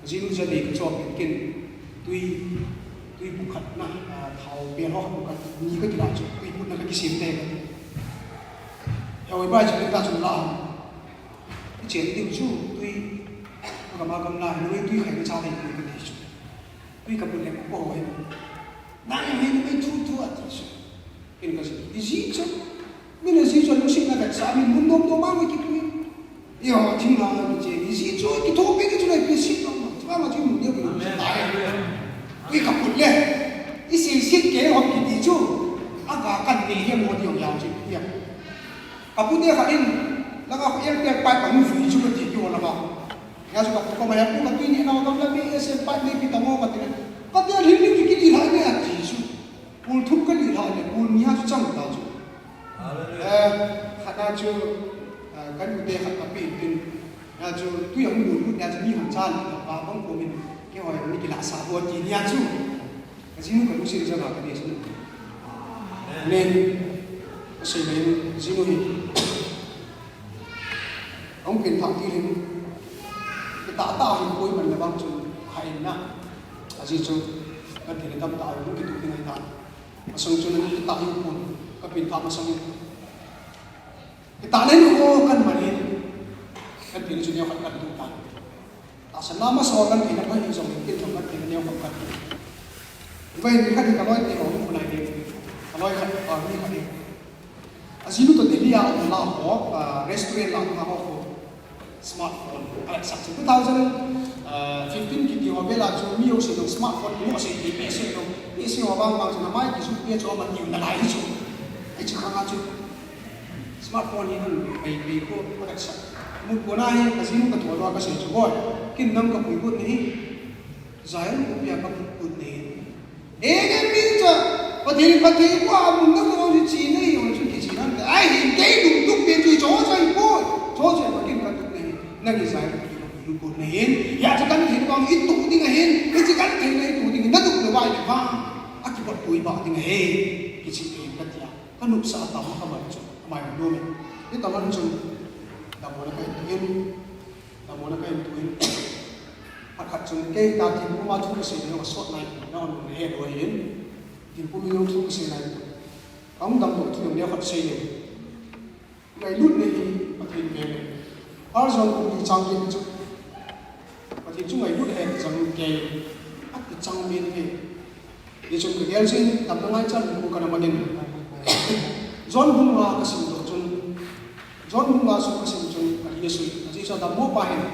Jinu ja dei ka chop in ken tui, tui bu khat na, ah, thao bel ho khat bu khat ni ka kila chu tui bu na ka kisem te ka ti. Hoi bai chu ta chu la. Kichen diu chu tui ka ma kam la, ni tui khai ka cha dei tui ka ti chu. Tui ka bu le ko ho he. Na ya he ni thu thu a ti chu. Ken ka ji, iji chu. Min a ji chu lungset na ka sa min mun dom dom ma ma kipui. Yo, thim la ki che, iji chu kithopi ki chu le pi si dom ma. Chu ma chu mun deu ki lungset ta e. Tui ka put le. Isi sit ke hom kiti chu. Aga kan ni he mo di ong ya chu. Ya. Ka put de kha in. La ka ko el pe pa pa mu fu chu ka ti ki wala ba. Ya chu ka ko ma ya pu ka tui ni na ka la mi ese pa ni pi ta mo ka ti le. Ka ti le ni ki ni la ni a ti chu. Pul thum ka lih lhah le, pul ni a chu chang ta chu. Hallelujah. Eh, khat a chu, eh, kan u te khat ka pi tin. Nia chu, tui a hung lut lut nia chu mi hon cha lih lhah pa bang ko min. Kei hoi ni kila sa bo ti nia chu. Ka jinu ka lu si ja ka ni chu. Amen. Ka sei le jinu hi. Ahung pen thah ti hin, kitah tah hin koi man le bang chun, kha in na. Ajeh chu, kan thei le tam tah, hung kituh ding ahi ta. Masang chun, kitah hin pon, ka pen thah masang in. Kitah le hin ko kan man in. Kan thei le chun neo khat kan tuh ta. Tahsan na masa kan thei na pai jong, kin jong kan thei na neo khat kan tuh. Ibai ni khat ni ka loi te ho, ni ko nai ni. Ka loi khat, ah, ni khat ni. Ajinu toh Delhi a um la ho, ah, restaurant la um la ho, smartphone. Ala sak chu two thousand fifteen kiti ho bela chu mi ho se dong smartphone, mi ho se ti pe se dong, pe se ho bang bang chu na mai ki su pe chu ma ti na lai chu. Ai chu khang a chu. Smartphone hi hung pai pai ko, ala sak. Mu ko na hi, ajinu ka thua ka se chu boy. Kin nang ka pui ko ni. Zion ko pia ka pui ko ni. Ege mi cha, Pathen, Pathen ko a mun na ko ji chi nei, o chu ki chi nan. Ai, hin kei dum dum pe chu cho cha i po. Cho cha Pathen ka dum nei. Na ki Zion ko pia ka pui. Kut na hin, ya chu kan thei vang i tu ding ahin, i chi kan thei na i tu ding, na tu lo vai le vang, a ki bot tu i ba ding ahi, ki chi te ka tia, ka nup sa ta ma ka ba chu, mai no me. I ta man chu, da mo na ka tu in, da mo na ka tu in. Pakhat chu kei ta thim kuma thu ka sei na sot nai, na on ne he lo hin. Thim kuma thu ka sei nai. Ang dam to thu ne khat sei ne. Ngailutna hi Pathen vel e. First John bung li chang get chu. Pathen chu ngailut hen chang kei. Ati chang min hi. Hichun ka gel jin, damna ngaichat bung kana manin. John bung nga ka sim doh chun. John bung nga sung ka sim chun, ka hi sui. Ka ji sa dammo pa hin.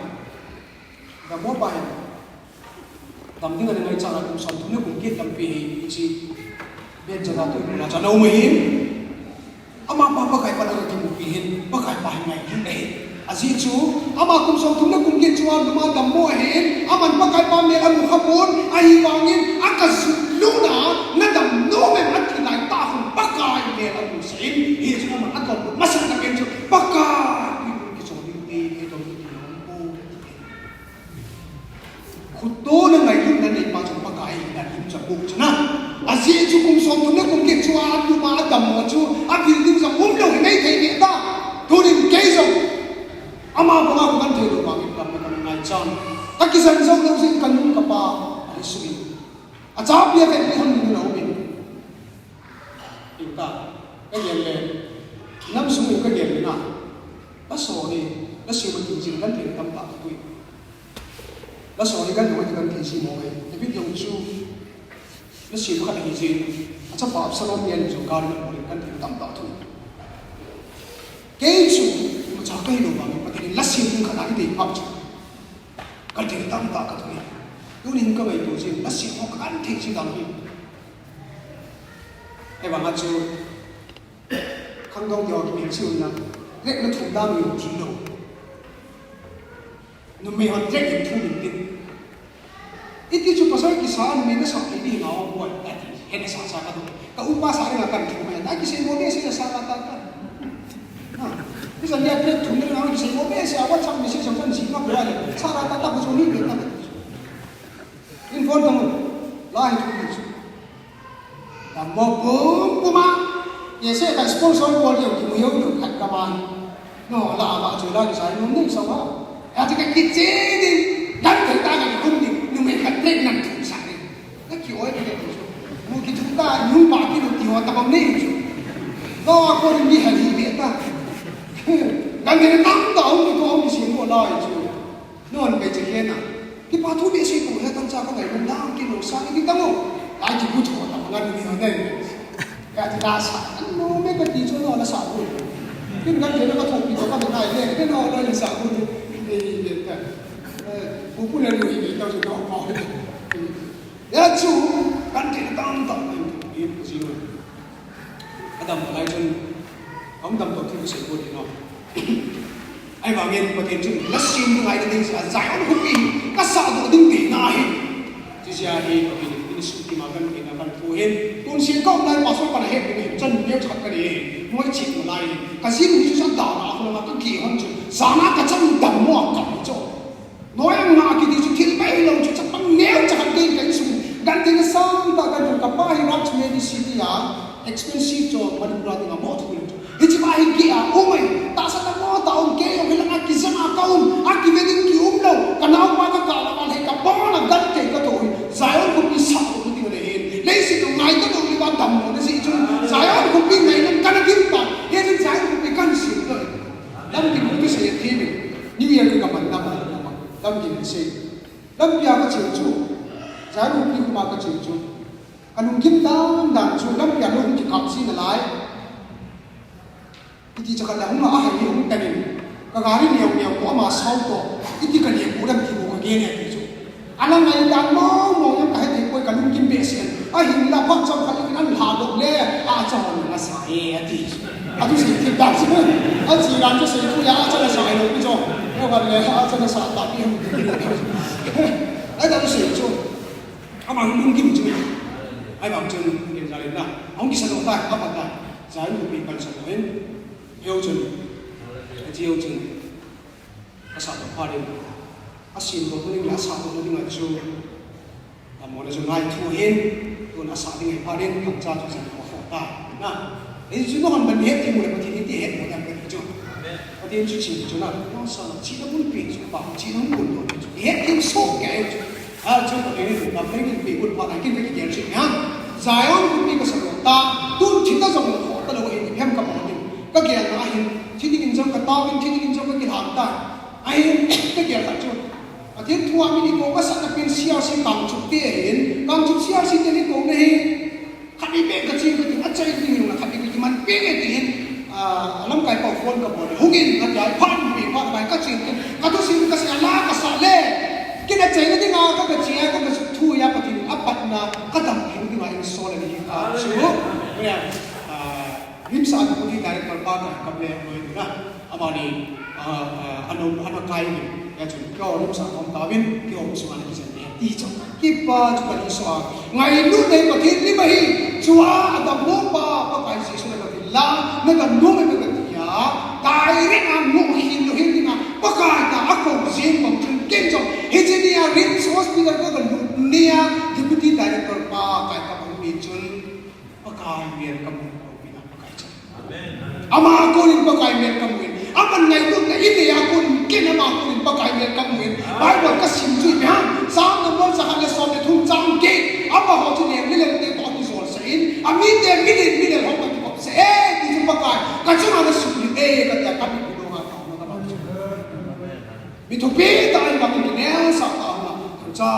Dammo pa hin. Dam ding a na ngaichat a kum som thum le kum get tampi hi, hiche. Bet jana tu na cha no mai hin. Ama pa Pakai pa na kimupi hin, Pakai pa hin ngailut ahi. Ajeh chu, ama kum som thum le kum get chu a duma dammo ahin, aman Pakai pa mel amu kha pon, ahivangin, a ka jut luna, na dam nom em ati lai tah khun Pakai mel amu sah in, hichu aman a dam masat na pen chu, Pakai, pi pi ki chong ding te, ki dong ding te, Khutona ngailutna neipa chu Pakai in alim chu abol chu na. Ajeh chu kum som thum le kum get chu a tupa a dammo chu a building jong umlou hi nei thei nge ta. Tunin kei jong ama banga khu kan thei lou vangin damna kana ngaichat. Ka kisan jou lou jeh in ka nu ka pa ahi sui. Achapi a vet le hon ni lou min. Tingkah, ka gel le, nam sung in ka gel le na, laso hi, laso ma tingting kan thei tamtah ka pui. Laso hi kan hoi kan thei si mo e, David jong chu, laso khat hi jin, achapa Absalom pen chu gari na pui kan thei tamtah thu. Kei chu, imacha ka hi lou vang, Pathen in laso ding khat a i dei pap chu. Kan thei tamtah ka thu e. Tunin ka ngaito jin, laso ho kan thei si dam hi. Ahivanga chu, khangdong te ho kimin chiu na, lek na thum dan u jong thil lou. Numei hon lek in thum in tin. Iti chu pasal kisa numei na sah thei ding nau boi, ati, hen sa sa ka tu. Ka upa sa ring a kan thum mai, na kisei mo behseh sa ka ta ka. Ha, kisa lia lek thum na kisei mo behseh, a WhatsApp message jong kan ji ma boi le, sa ka ta ta ko so ni pe ta. In phone tang, la hi thum ni chu. Dammo pum pum a, kei se ka sponsor bol diu kimu jou diu khat ka man. No, la a ba chu la kisai nom ding sa va. Ya ti ka kiche ding, dan thei ta ka kum ding, numei khat pregnant thum sa ding. Ka ki oi ka ti chu. Mu ki thum ta, nu pa ki lu ti ho ta bang nei chu. No, ko ni ha hi be ta. Dan thei tam ta, um ko um si ko la chu. Non be che kena. Kipa thu behseh ko he tan cha ka ngai mun dang ki lo sa ni dang o. Ai ki pu tho ta ngan ni ha dai. Ka ti la sa. An no me ka ti chu no la sa ko. Kin kan ke na ka tho pi to ka ngai le. Ke no la ni sa ko ni. Ni ni ta. Eh, pu pu le ni ni ta chu no ko. Ya chu kan ke dang dang ni ni ku si no. Adam lai chun, hung dam to thil kisei bol ding o. Ahivangin Pathen chun, na sem ding ngai ding jeh a Zion khopi, ka sah doh ding tina ahi. Hiche jeh a hi, Pathen in, in sukima kan tina kan thu hin. Tun sin ka um lai pastor pa na het ding hin, chan neo chat ka nei hin. Moi chik mo lai hin. Ka jin hi chu chan da na, a khu lama ka ki hon chu. Sana ka chan dam mo a ka chu. Noi ang nga kiti chu thil bai lou chu chapang neo cha kan kei kan sung. Kan tin sang ta kan ka pa hi Raj Medi City a expensive cho Manipur a dinga mo thu. Hiche pa hi ki a umai. Tahsa ta mo ta um kei o hilang a kijang a ka um. A ki wedding ki um lou. Ka nao pa ka ka la ma le ka pa na kan kei ka to hi. Zion khopi sa ko ti le hin. Leiset ngai ta lou le ba dam mo na si chu. Zion khopi ngai lam ka na dim ta. He Zion khopi kan si lou. Lampi mu kisei a thei min. New Year ka man na ma na ma. Lampi kisei. Lampi a ka cheu chu. Zion khopi ma ka cheu chu. Ka lungkim dan dan chu lampi a lung kikap si na lai. Iti cha ka la hung a hai hung ta nin. Ka gari neo neo ko ama sau to. Iti ka le ko lampi ko ka ge ne ti chu. Ana ngai dan mo mo yang ka he te koi ka lungkim behseh. A hin la phat chang ka in an la dok le. A cha hon na sa e ati. Atu sei thil dan chu. A chi dan chu sei thu ya a cha na sa e lo pi chu. Ka van le a cha na sa ta pi hung ti. A dan sei chu. Ama hung lungkim chu. Ahivang chun kin ja le na. Hung kisa lo ta, a pa ta. Zion khopi kan sa lo in. Heo chun. A chi heo chun. Ka sa to pha ding. Asemdoh nading le asahdoh nading a chu, amona chu ngaitho hin, tun asah ding ahi phat in, thangcha chu jan ko kho ta. Na, ei chu nahon ban het thei u le Pathen in ti het mo dam ka ti chu. Pathen chu chi chu na, nasa na chi na mun pi chu pa, chi na mun do chu. Het thei soh kei chu. A chu Pathen in dam le kin pe un pa na kin ka kigel chu na. Zion khut pi ka sa ta, tun thi ta jong kho ta lou hin, phem ka pa ding. Ka gel na hin, thi ding in jong ka tao in, thi ding in jong ka kilham ta. Ahin, ka gel khat chu, Pathen thu a min i kou ka sah na pen C R C Kangchup te ahin, Kangchup C R C te in i kou na hi, khat vei beh ka ching ka tin, achai ding in khat vei ka kiman peh e ti hin, ah, lamkai pa phone ka bol, hung in ka ti a, phan pe phan bai ka ching tin, ka thusim ka sei a la ka sah le, kin achaina ding a ka ka chi a, ka ka thu a Pathen in apatna, ka dam theng ding a in sol a ni ka chu, ah, Rimsa Deputy Director pa ka kam le noi na. Amani, ah, ah, ano, ano kai ni. Ya chun, kio Rimsa kom tavin, kio sunga na kisan ni. Ti chu, kipa chu ka ni so a. Ngailut nei Pathen ni ma hi. Chua, adammo pa, Pakai Jesu na ka vil a, na ka nom e na ka ti a. Direct a nom hin lo hin ni na. Pakai ta a ko jing bang chun ken chong. Hiche ni a Rims Hospital ka ka lut ni a. Deputy Director pa, kai ka bang ni chun. Pakai mel ka mu ko pi na Pakai cha. Amen. Ama a konin Pakai mel ka mu in. Aman ngailutna i nei a konin ken ama a konin Pakai mel ka mu in. Bible ka sim chu ipi ham. Psalm number jakhat le som le thum chang get. Amaho chu leng le leng te toh kijol sah in. Amite million million ho ka kikop sah e. Ti chu Pakai. Ka chunga na suklit e. Ka tia ka mi pi dong a ka hung na ka bang chu. Mi thupi tah in bang in kinel sah tah in, thangcha,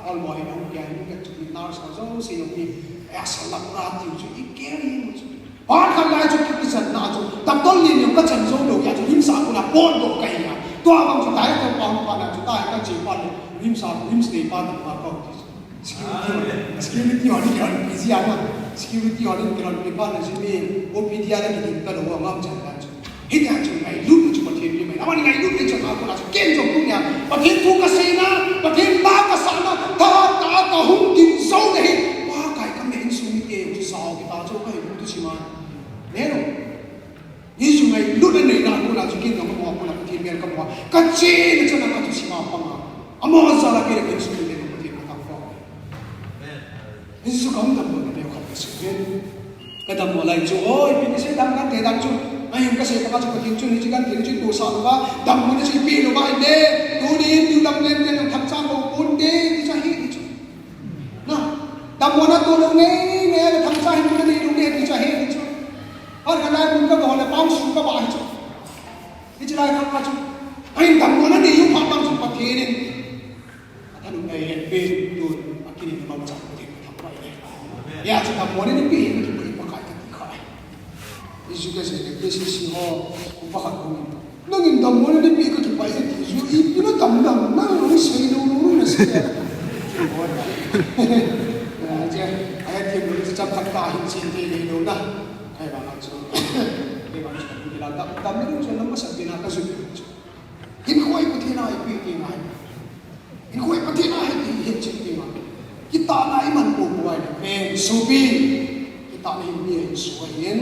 olmo hin hung kia hin, ka chun nurse ho jouse jong hi, eh, asa lam ra tiu chu, i care hi mo chu. Phat khat lai chu ki, kichan na chu, doctor lin jong ka chan jou lou, ya chu Rimsa kona pon doh ka hi a. Tua bang chu director pa hung pa na chu, tai ka che pa le, Rimsa, Rims nei pa na pa ka ti chu. Security ho, security ho ni kihon pi jia na. Security ho ni kihon pi pa na jin ni, O P D a na kiding ta lou, ngam chan ta chu. Hitia chu ngailut chu Pathen pi mai. Amani ngailut nei chu ka kona chu ken jong tunia. Pathen thu ka seina, Pathen ta ka sahna, ta, ta, ka hung kin jou na hi. Pakai ka me insung mite chu sao kita chu ka hi tu si ma. Ne no. Ni chu ngailut nei na kona chu ken jong ka mo kona Pathen mel ka mo. Ka che na chana ka tu si ma pa ma. Amo sa la ke insung mite Pathen ka ta ko. Amen. Hichu ka hung dammo na neo khat ka sei in. Ka dammo lai chu, oi, ipi ni sei dam kan te dam chu. Ahin ka sei pa ka chu Pathen chun hiche kan thil chu tohsah lou va, dammo na chu ipi lou va in de. Tuni in tu dam len len thangcha ko pon te, ti chu ahi, ti chu. Na, dammo na toh lou ngei ngei le thangcha hin na nei lou ngei, ti chu ahi, ti chu. Phat khat lai mun ka bol le pang su ka ba hi chu. Hiche lai khat ka chu. Ahin dammo na nei u phat bang chu Pathen in. Athanop nei hen pen tun, akinin bang chan ko ding ka thangvah e. Ya chu dammo na nei pi hin kipa Pakai ka ti kha. Hichu ka sei le K C C ho, upa khat hung in. Nangin dammo na nei pi ka kipa e ti chu, ipi na dam dam, nang hung sei lou lou na sei. Ya, che, aya ti lou, chap khat ka hin sei te lou na. Kai bang chu. Kai bang chu, dam, dam na chu, na masa pi na ka ju. Hinkho hi Pathen a ipi ti ngai. Hinkho hi Pathen a ahi ti hetchet ti ngai. Kitahna iman pou pou ahile pen sopi. Kitahna hin mi ahin so ahin.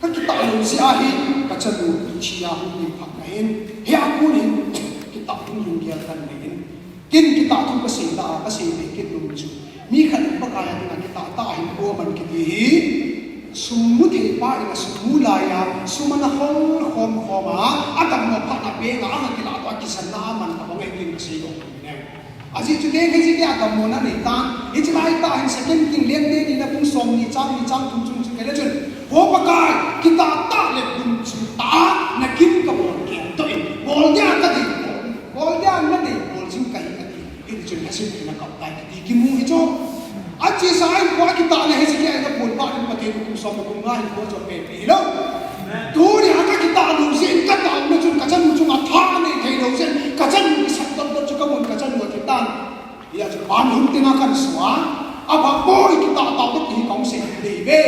Ka kitah lou jeh ahi, ka chanu thi a hung lim phat ahin. Hia kon hin kitah hung lunggel kan nei in. Ken kitah thu ka sei ta, ka sei te ken lou chu. Mi khat in Pakai a dinga kitah tah a hinkho aman kiti hi. Sum mu thei pa in a sum mu lai a, sum ana hol khom khom a, adammo phat a peng a, ana kilah toh a kisanna aman ka bang e tin ka sei lou. Ajeh chu leng hijeh a dammo na nei tan, hiche lai tah hin second King lengte nina bung somni chang ni chang thum chung chu kile chun. Ho Pakai, kitah tah le bun chu tah a, na kin ka bol kei toh in, bol dia ka dei bol, bol dia na dei bol jing ka hi ati. Hiti chun Hashem in akap tai kiti kimu hi chu. Achesa in koi kitahna Hezekiah in apon phat in Pathen kum som kum nga in koi chu ape pi lou. Tuni a ka kitah lou jeh in ka taona chun ka chanu chunga tha anei thei lou jeh in ka chanu kisat dot dot chu ka mun ka chanu ati tan. Hia chu pan hung tin a kan sua. Abang boi kitah tah dot hi kong sei dei ve.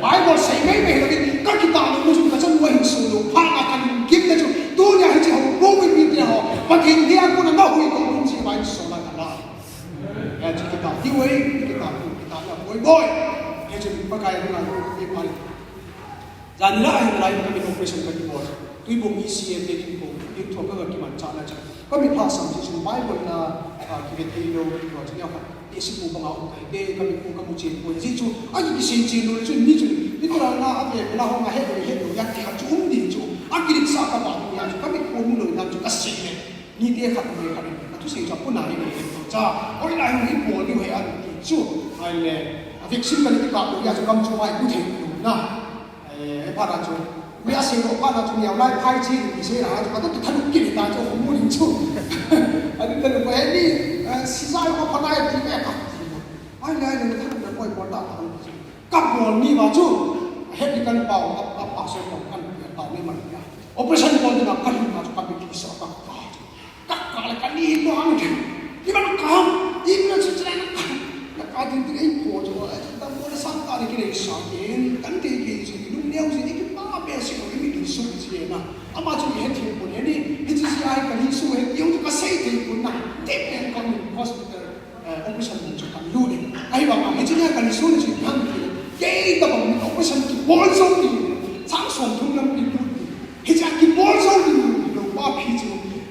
Bible sei mei mei lou in ka kitah lou chun ka chanu ahin so lou phat a kan gim na chu. Tuni a hiche ho bou in mi te ho. Pathen dia kona na hui kong lung si vai so la ka la. Hia chu kitah diu e, kitah diu, kitah na boi boi. Hia chu Pakai a dinga lou kipe pha le. Jan la ahin lai ka min operation ka kibol. Tuibong E C A te kin ko, kin tho ka ka kiman cha na cha. Ka mit lhahsam chu chun Bible na, ah, kive thei lou, tua chu neo khat. Tehse pu banga um kahi te, ka mit pu ka mu chen poi. Ajeh chu, a ki kisei chen lou le chun mi chun, mi tura na a ve, na hong a he lou, he lou, ya ti khat chu um di chu. A kidik sa ka ba tu ya chu, ka mit pu mu lou na chu ka sei le. Ni te khat mu khat, ka thusei chu a pu na ni ni cha. Oi lai hung i pu ni hoi an ti chu. Ai le, a vaccine ka ni ka lou ya chu kam chu mai ku thei lou na. Eh, phat a chu, mi a sei lou phat a chu, mi a lai phai chi, mi sei la chu, ka tu tu thanuk kit ta chu, mu ding chu. A tu thanuk ko, eh, ni, eh, si sa yo ka phat a ti me ka. Ai, ai, ai, thanuk ko, ko ta ta. Ka bol ni ma chu, he ni kan pau, a, a, a, so ko kan pau ni man ya. Operation ko ni na ka ni ma chu, ka bi ki sa ka. Ka kah le ka ni to ang ke. Iban ka ham, iban chu chai na ka. Na ka din tin ei ko jo, eh, ta mo na sang ta ni ki nei sa ke, kan te ke ji, lung neo ji, ni ki pa pe si ko, ni ki su ji na. Ama chu he thim ko ni, ni ji ji ai ka ni su he, yung ka sei te ko na. Te pen ko ni hospital, eh, operation ni chu kan lu ni. Ai ba ma, he ji na ka ni su ni ji kan ki. Ke ta ba ni operation ki bol so ni. Sang som thum lam ki lu ni. Hiche a kibol jou ding lou pa phi chu.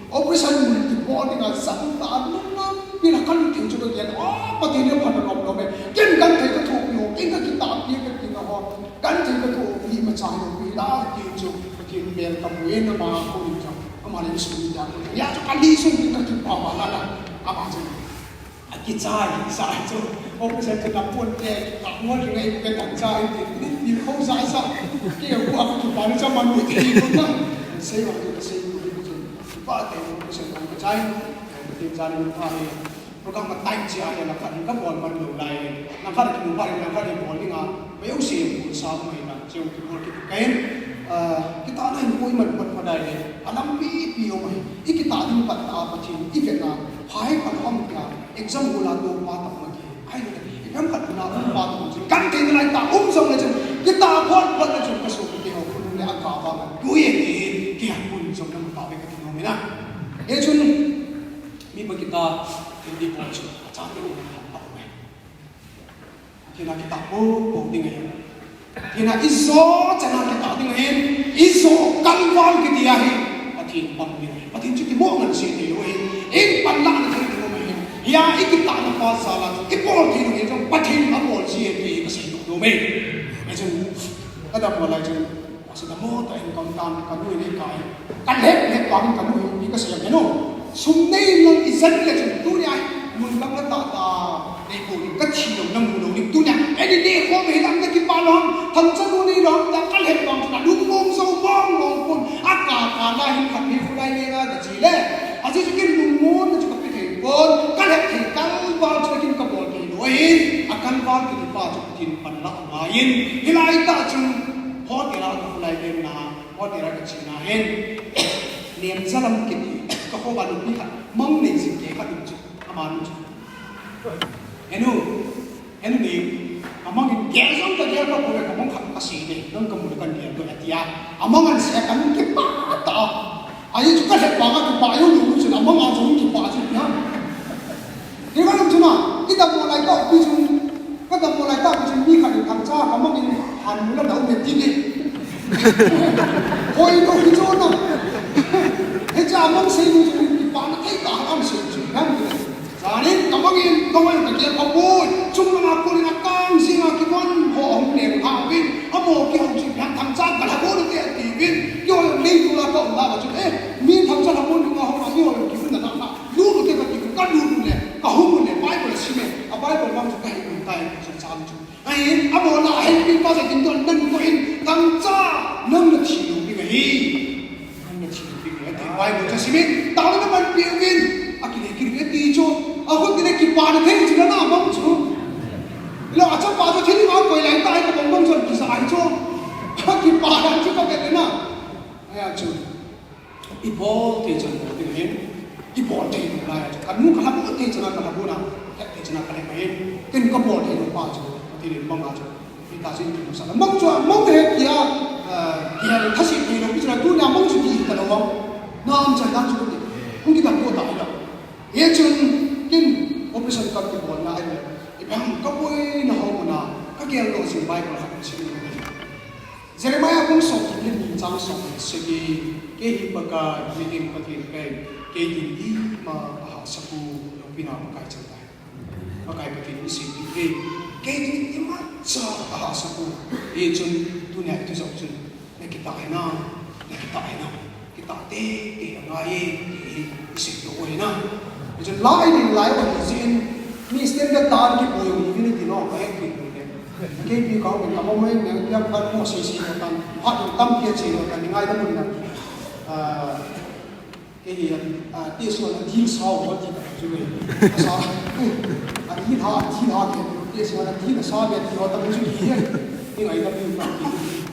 Operation mun kibol ding a jang ta a nung lam pi la ka lut thei chu ka gel. Oh, Pathen in phat a lom lom e. Ken kan thei ka thoh pi ho, ken ka kitah pi ka ti na ho. Kan thei ka thoh pi ma cha ho pi la ti chu. Pathen mel ka mu e na ma ko ni cha. Ama le su ni da ko. Ya chu ka li sung ka kipa ma la la. Ama chu. A kichai, sa chu. Operation chu na pon te, ka ngol ri ngai ke tang cha, i ti, ni, ni ko sa sa. Ke ko a ko pa ni cha man ni ti ko na. Sei wa ko sei ko ko chu. Pa te operation kan ka chai. Ko te cha ni pa ni. Program ma time chi a ya la kan ka bol man lou lai. Na ka ki mu pa ni na ka ni bol ni nga. Ba yo sei ko sa mai na. Chu ki bol ki kain. Ah, kitah na in ko i man pat pa dai le. A lam pi pi o mai. I kitah ding pat ta Pathen i ve na. Phai pan om kya. Exam hula to pa tah ma ki. Ai, exam khat na um pa tah ma chu. Kan thei nalai ta um jong le chu. Kitah phot phot le chu ka sopi te ho khun le a ka ba ma. Tu ye ni ki ha kun jong na ta ve ka ti nom na. He chun mi ba kitah in di ko chu. Cha te um pa pa. Thina kitah po po ding ahi. Thina ijo chana kitah ding ahi. Ijo kalval kiti ahi. Pathen pang ding ahi. Pathen chu kimo ngan se thei lou ahi. In pan la na thei lou ahi. Hia i kitah na pa sa la. I bol thei lou ahi. Pathen ma bol si ahi. Ka sei lou dou mai. Ahi chun. Ka da bol lai chun. Asei ta mo ta in kaum tan ka nu nei kai. Ka lhep lhep vang ka nu hi ka sei em no. Sum nei lang i jan le chun tu ni ai mun lang la ta ta. Nei ko ni ka thi lo na mu lo ni tu ni. Ei ni nei ko me lang ta ki pa lo. Tham cha nu nei lo ta ka lhep vang ta lu mong so mong mong kun. A ka ka na hin ka ni fu lai le na da chi le. A chi chi kin lu mo na chu ka pi thei ko. Ka lhep thei ka vang chu kin ka bol thei lo. Ei a kan vang ki pa chu kin pan la ma in. Hi lai ta chu. Hotel a ka khulai len na, hotel a ka chena hin. Nem jalam kiti, ka kho ba nupi khat, mang nei jing kei khat um chu, ama um chu. Henu, henu nei, amang in gel jong ka gel ka ko ka mang khat ka si nei, nang ka mu kan gel ko atia. Amang an se kan kipa ta. Ahi chu ka lhep vang a kipa, ahi lu chu na mang a chu kipa chu na. Ni ka lum chu na, i dam mo lai ta pi chu, ka dam mo lai ta pi chu mi khat in thang cha ka mang in han mu la dau me ti ni. Hoi no hi chu na. He cha mang sei lu chu kipa na thei ta han sei chu na. Zanin ka mang in ka mang ka ke pa pu, chung na ko ni na kang si na ki mon ho hong ne ha vin, a mo ki hong chi na thang cha ka la ko ni te ti vin, yo le tu la ko la ba chu eh. Mi tham cha la mun nga hong a mi hong ki na na na. Lu lu te ka ki ka lu lu le. Ka hung le Bible si me. A Bible mang chu ka hi kun tai sa cha chu. Ai a mo na he pi pa sa kin don nan ko in tham cha nang na thi lu pi ka hi. Nang na thi lu pi ka hi. Bible cha si me. Ta na man pi vin. A ki le ki le ti chu. A ko ti le ki pa na thei chu na na mang chu. Lo a cha pa chu thi ni ma ko lai ta ai ka bang bang chu ki sa ai chu. Ki pa na chu ka ke na. Ai a chu. I bol thei chan bol ding ahin, i bol thei lou lai a chu, ka nu ka lha bol thei chan a ka lha bol a, ka lha thei chan a ka lha mai. Ken ka bol thei lou pa chu, Pathen in mang a chu, i ta sin chu sa. Mang chu, mang he kia, eh, kia tha si thei lou, i chu na tu na mang chu ki ta lou. Na am chan dang chu ki, hung ki dang ko ta lou. He chun, kin operation ka ki bol na ai le. I bang ka boi na ho na, ka gel lou sin Bible khat si. Jeremiah bung som thum le ni chang som le sagi, kei hi Pakai, miding Pathen kahi. Kei din ima ahahsa poi, loupina Pakai chang tai. Pakai Pathen in asei kit e. Kei din imacha ahahsa poi. Hichun tunia iti jong chun nakitah hinam, nakitah hinam. Kitah teitei angai e, ti hi isei doh u ahi na. Hichun lai ding lai u ahi jeh in mi standard tah a kiboi u hi na ti lou, ka het kit u hi. Kei pi kau pen ka mong mai, nang piang khan mo sei sei lo tan, phat tampi a sei lo tan, ngaidam un lang. Ah, Kei hi, ah, test ho a thil sa ho ti ta chu ve. Asa, a thil ha, a thil ha ke, test ho a thil sa ve ti ho ta chu hi. Ni ngai ta pi ta pi.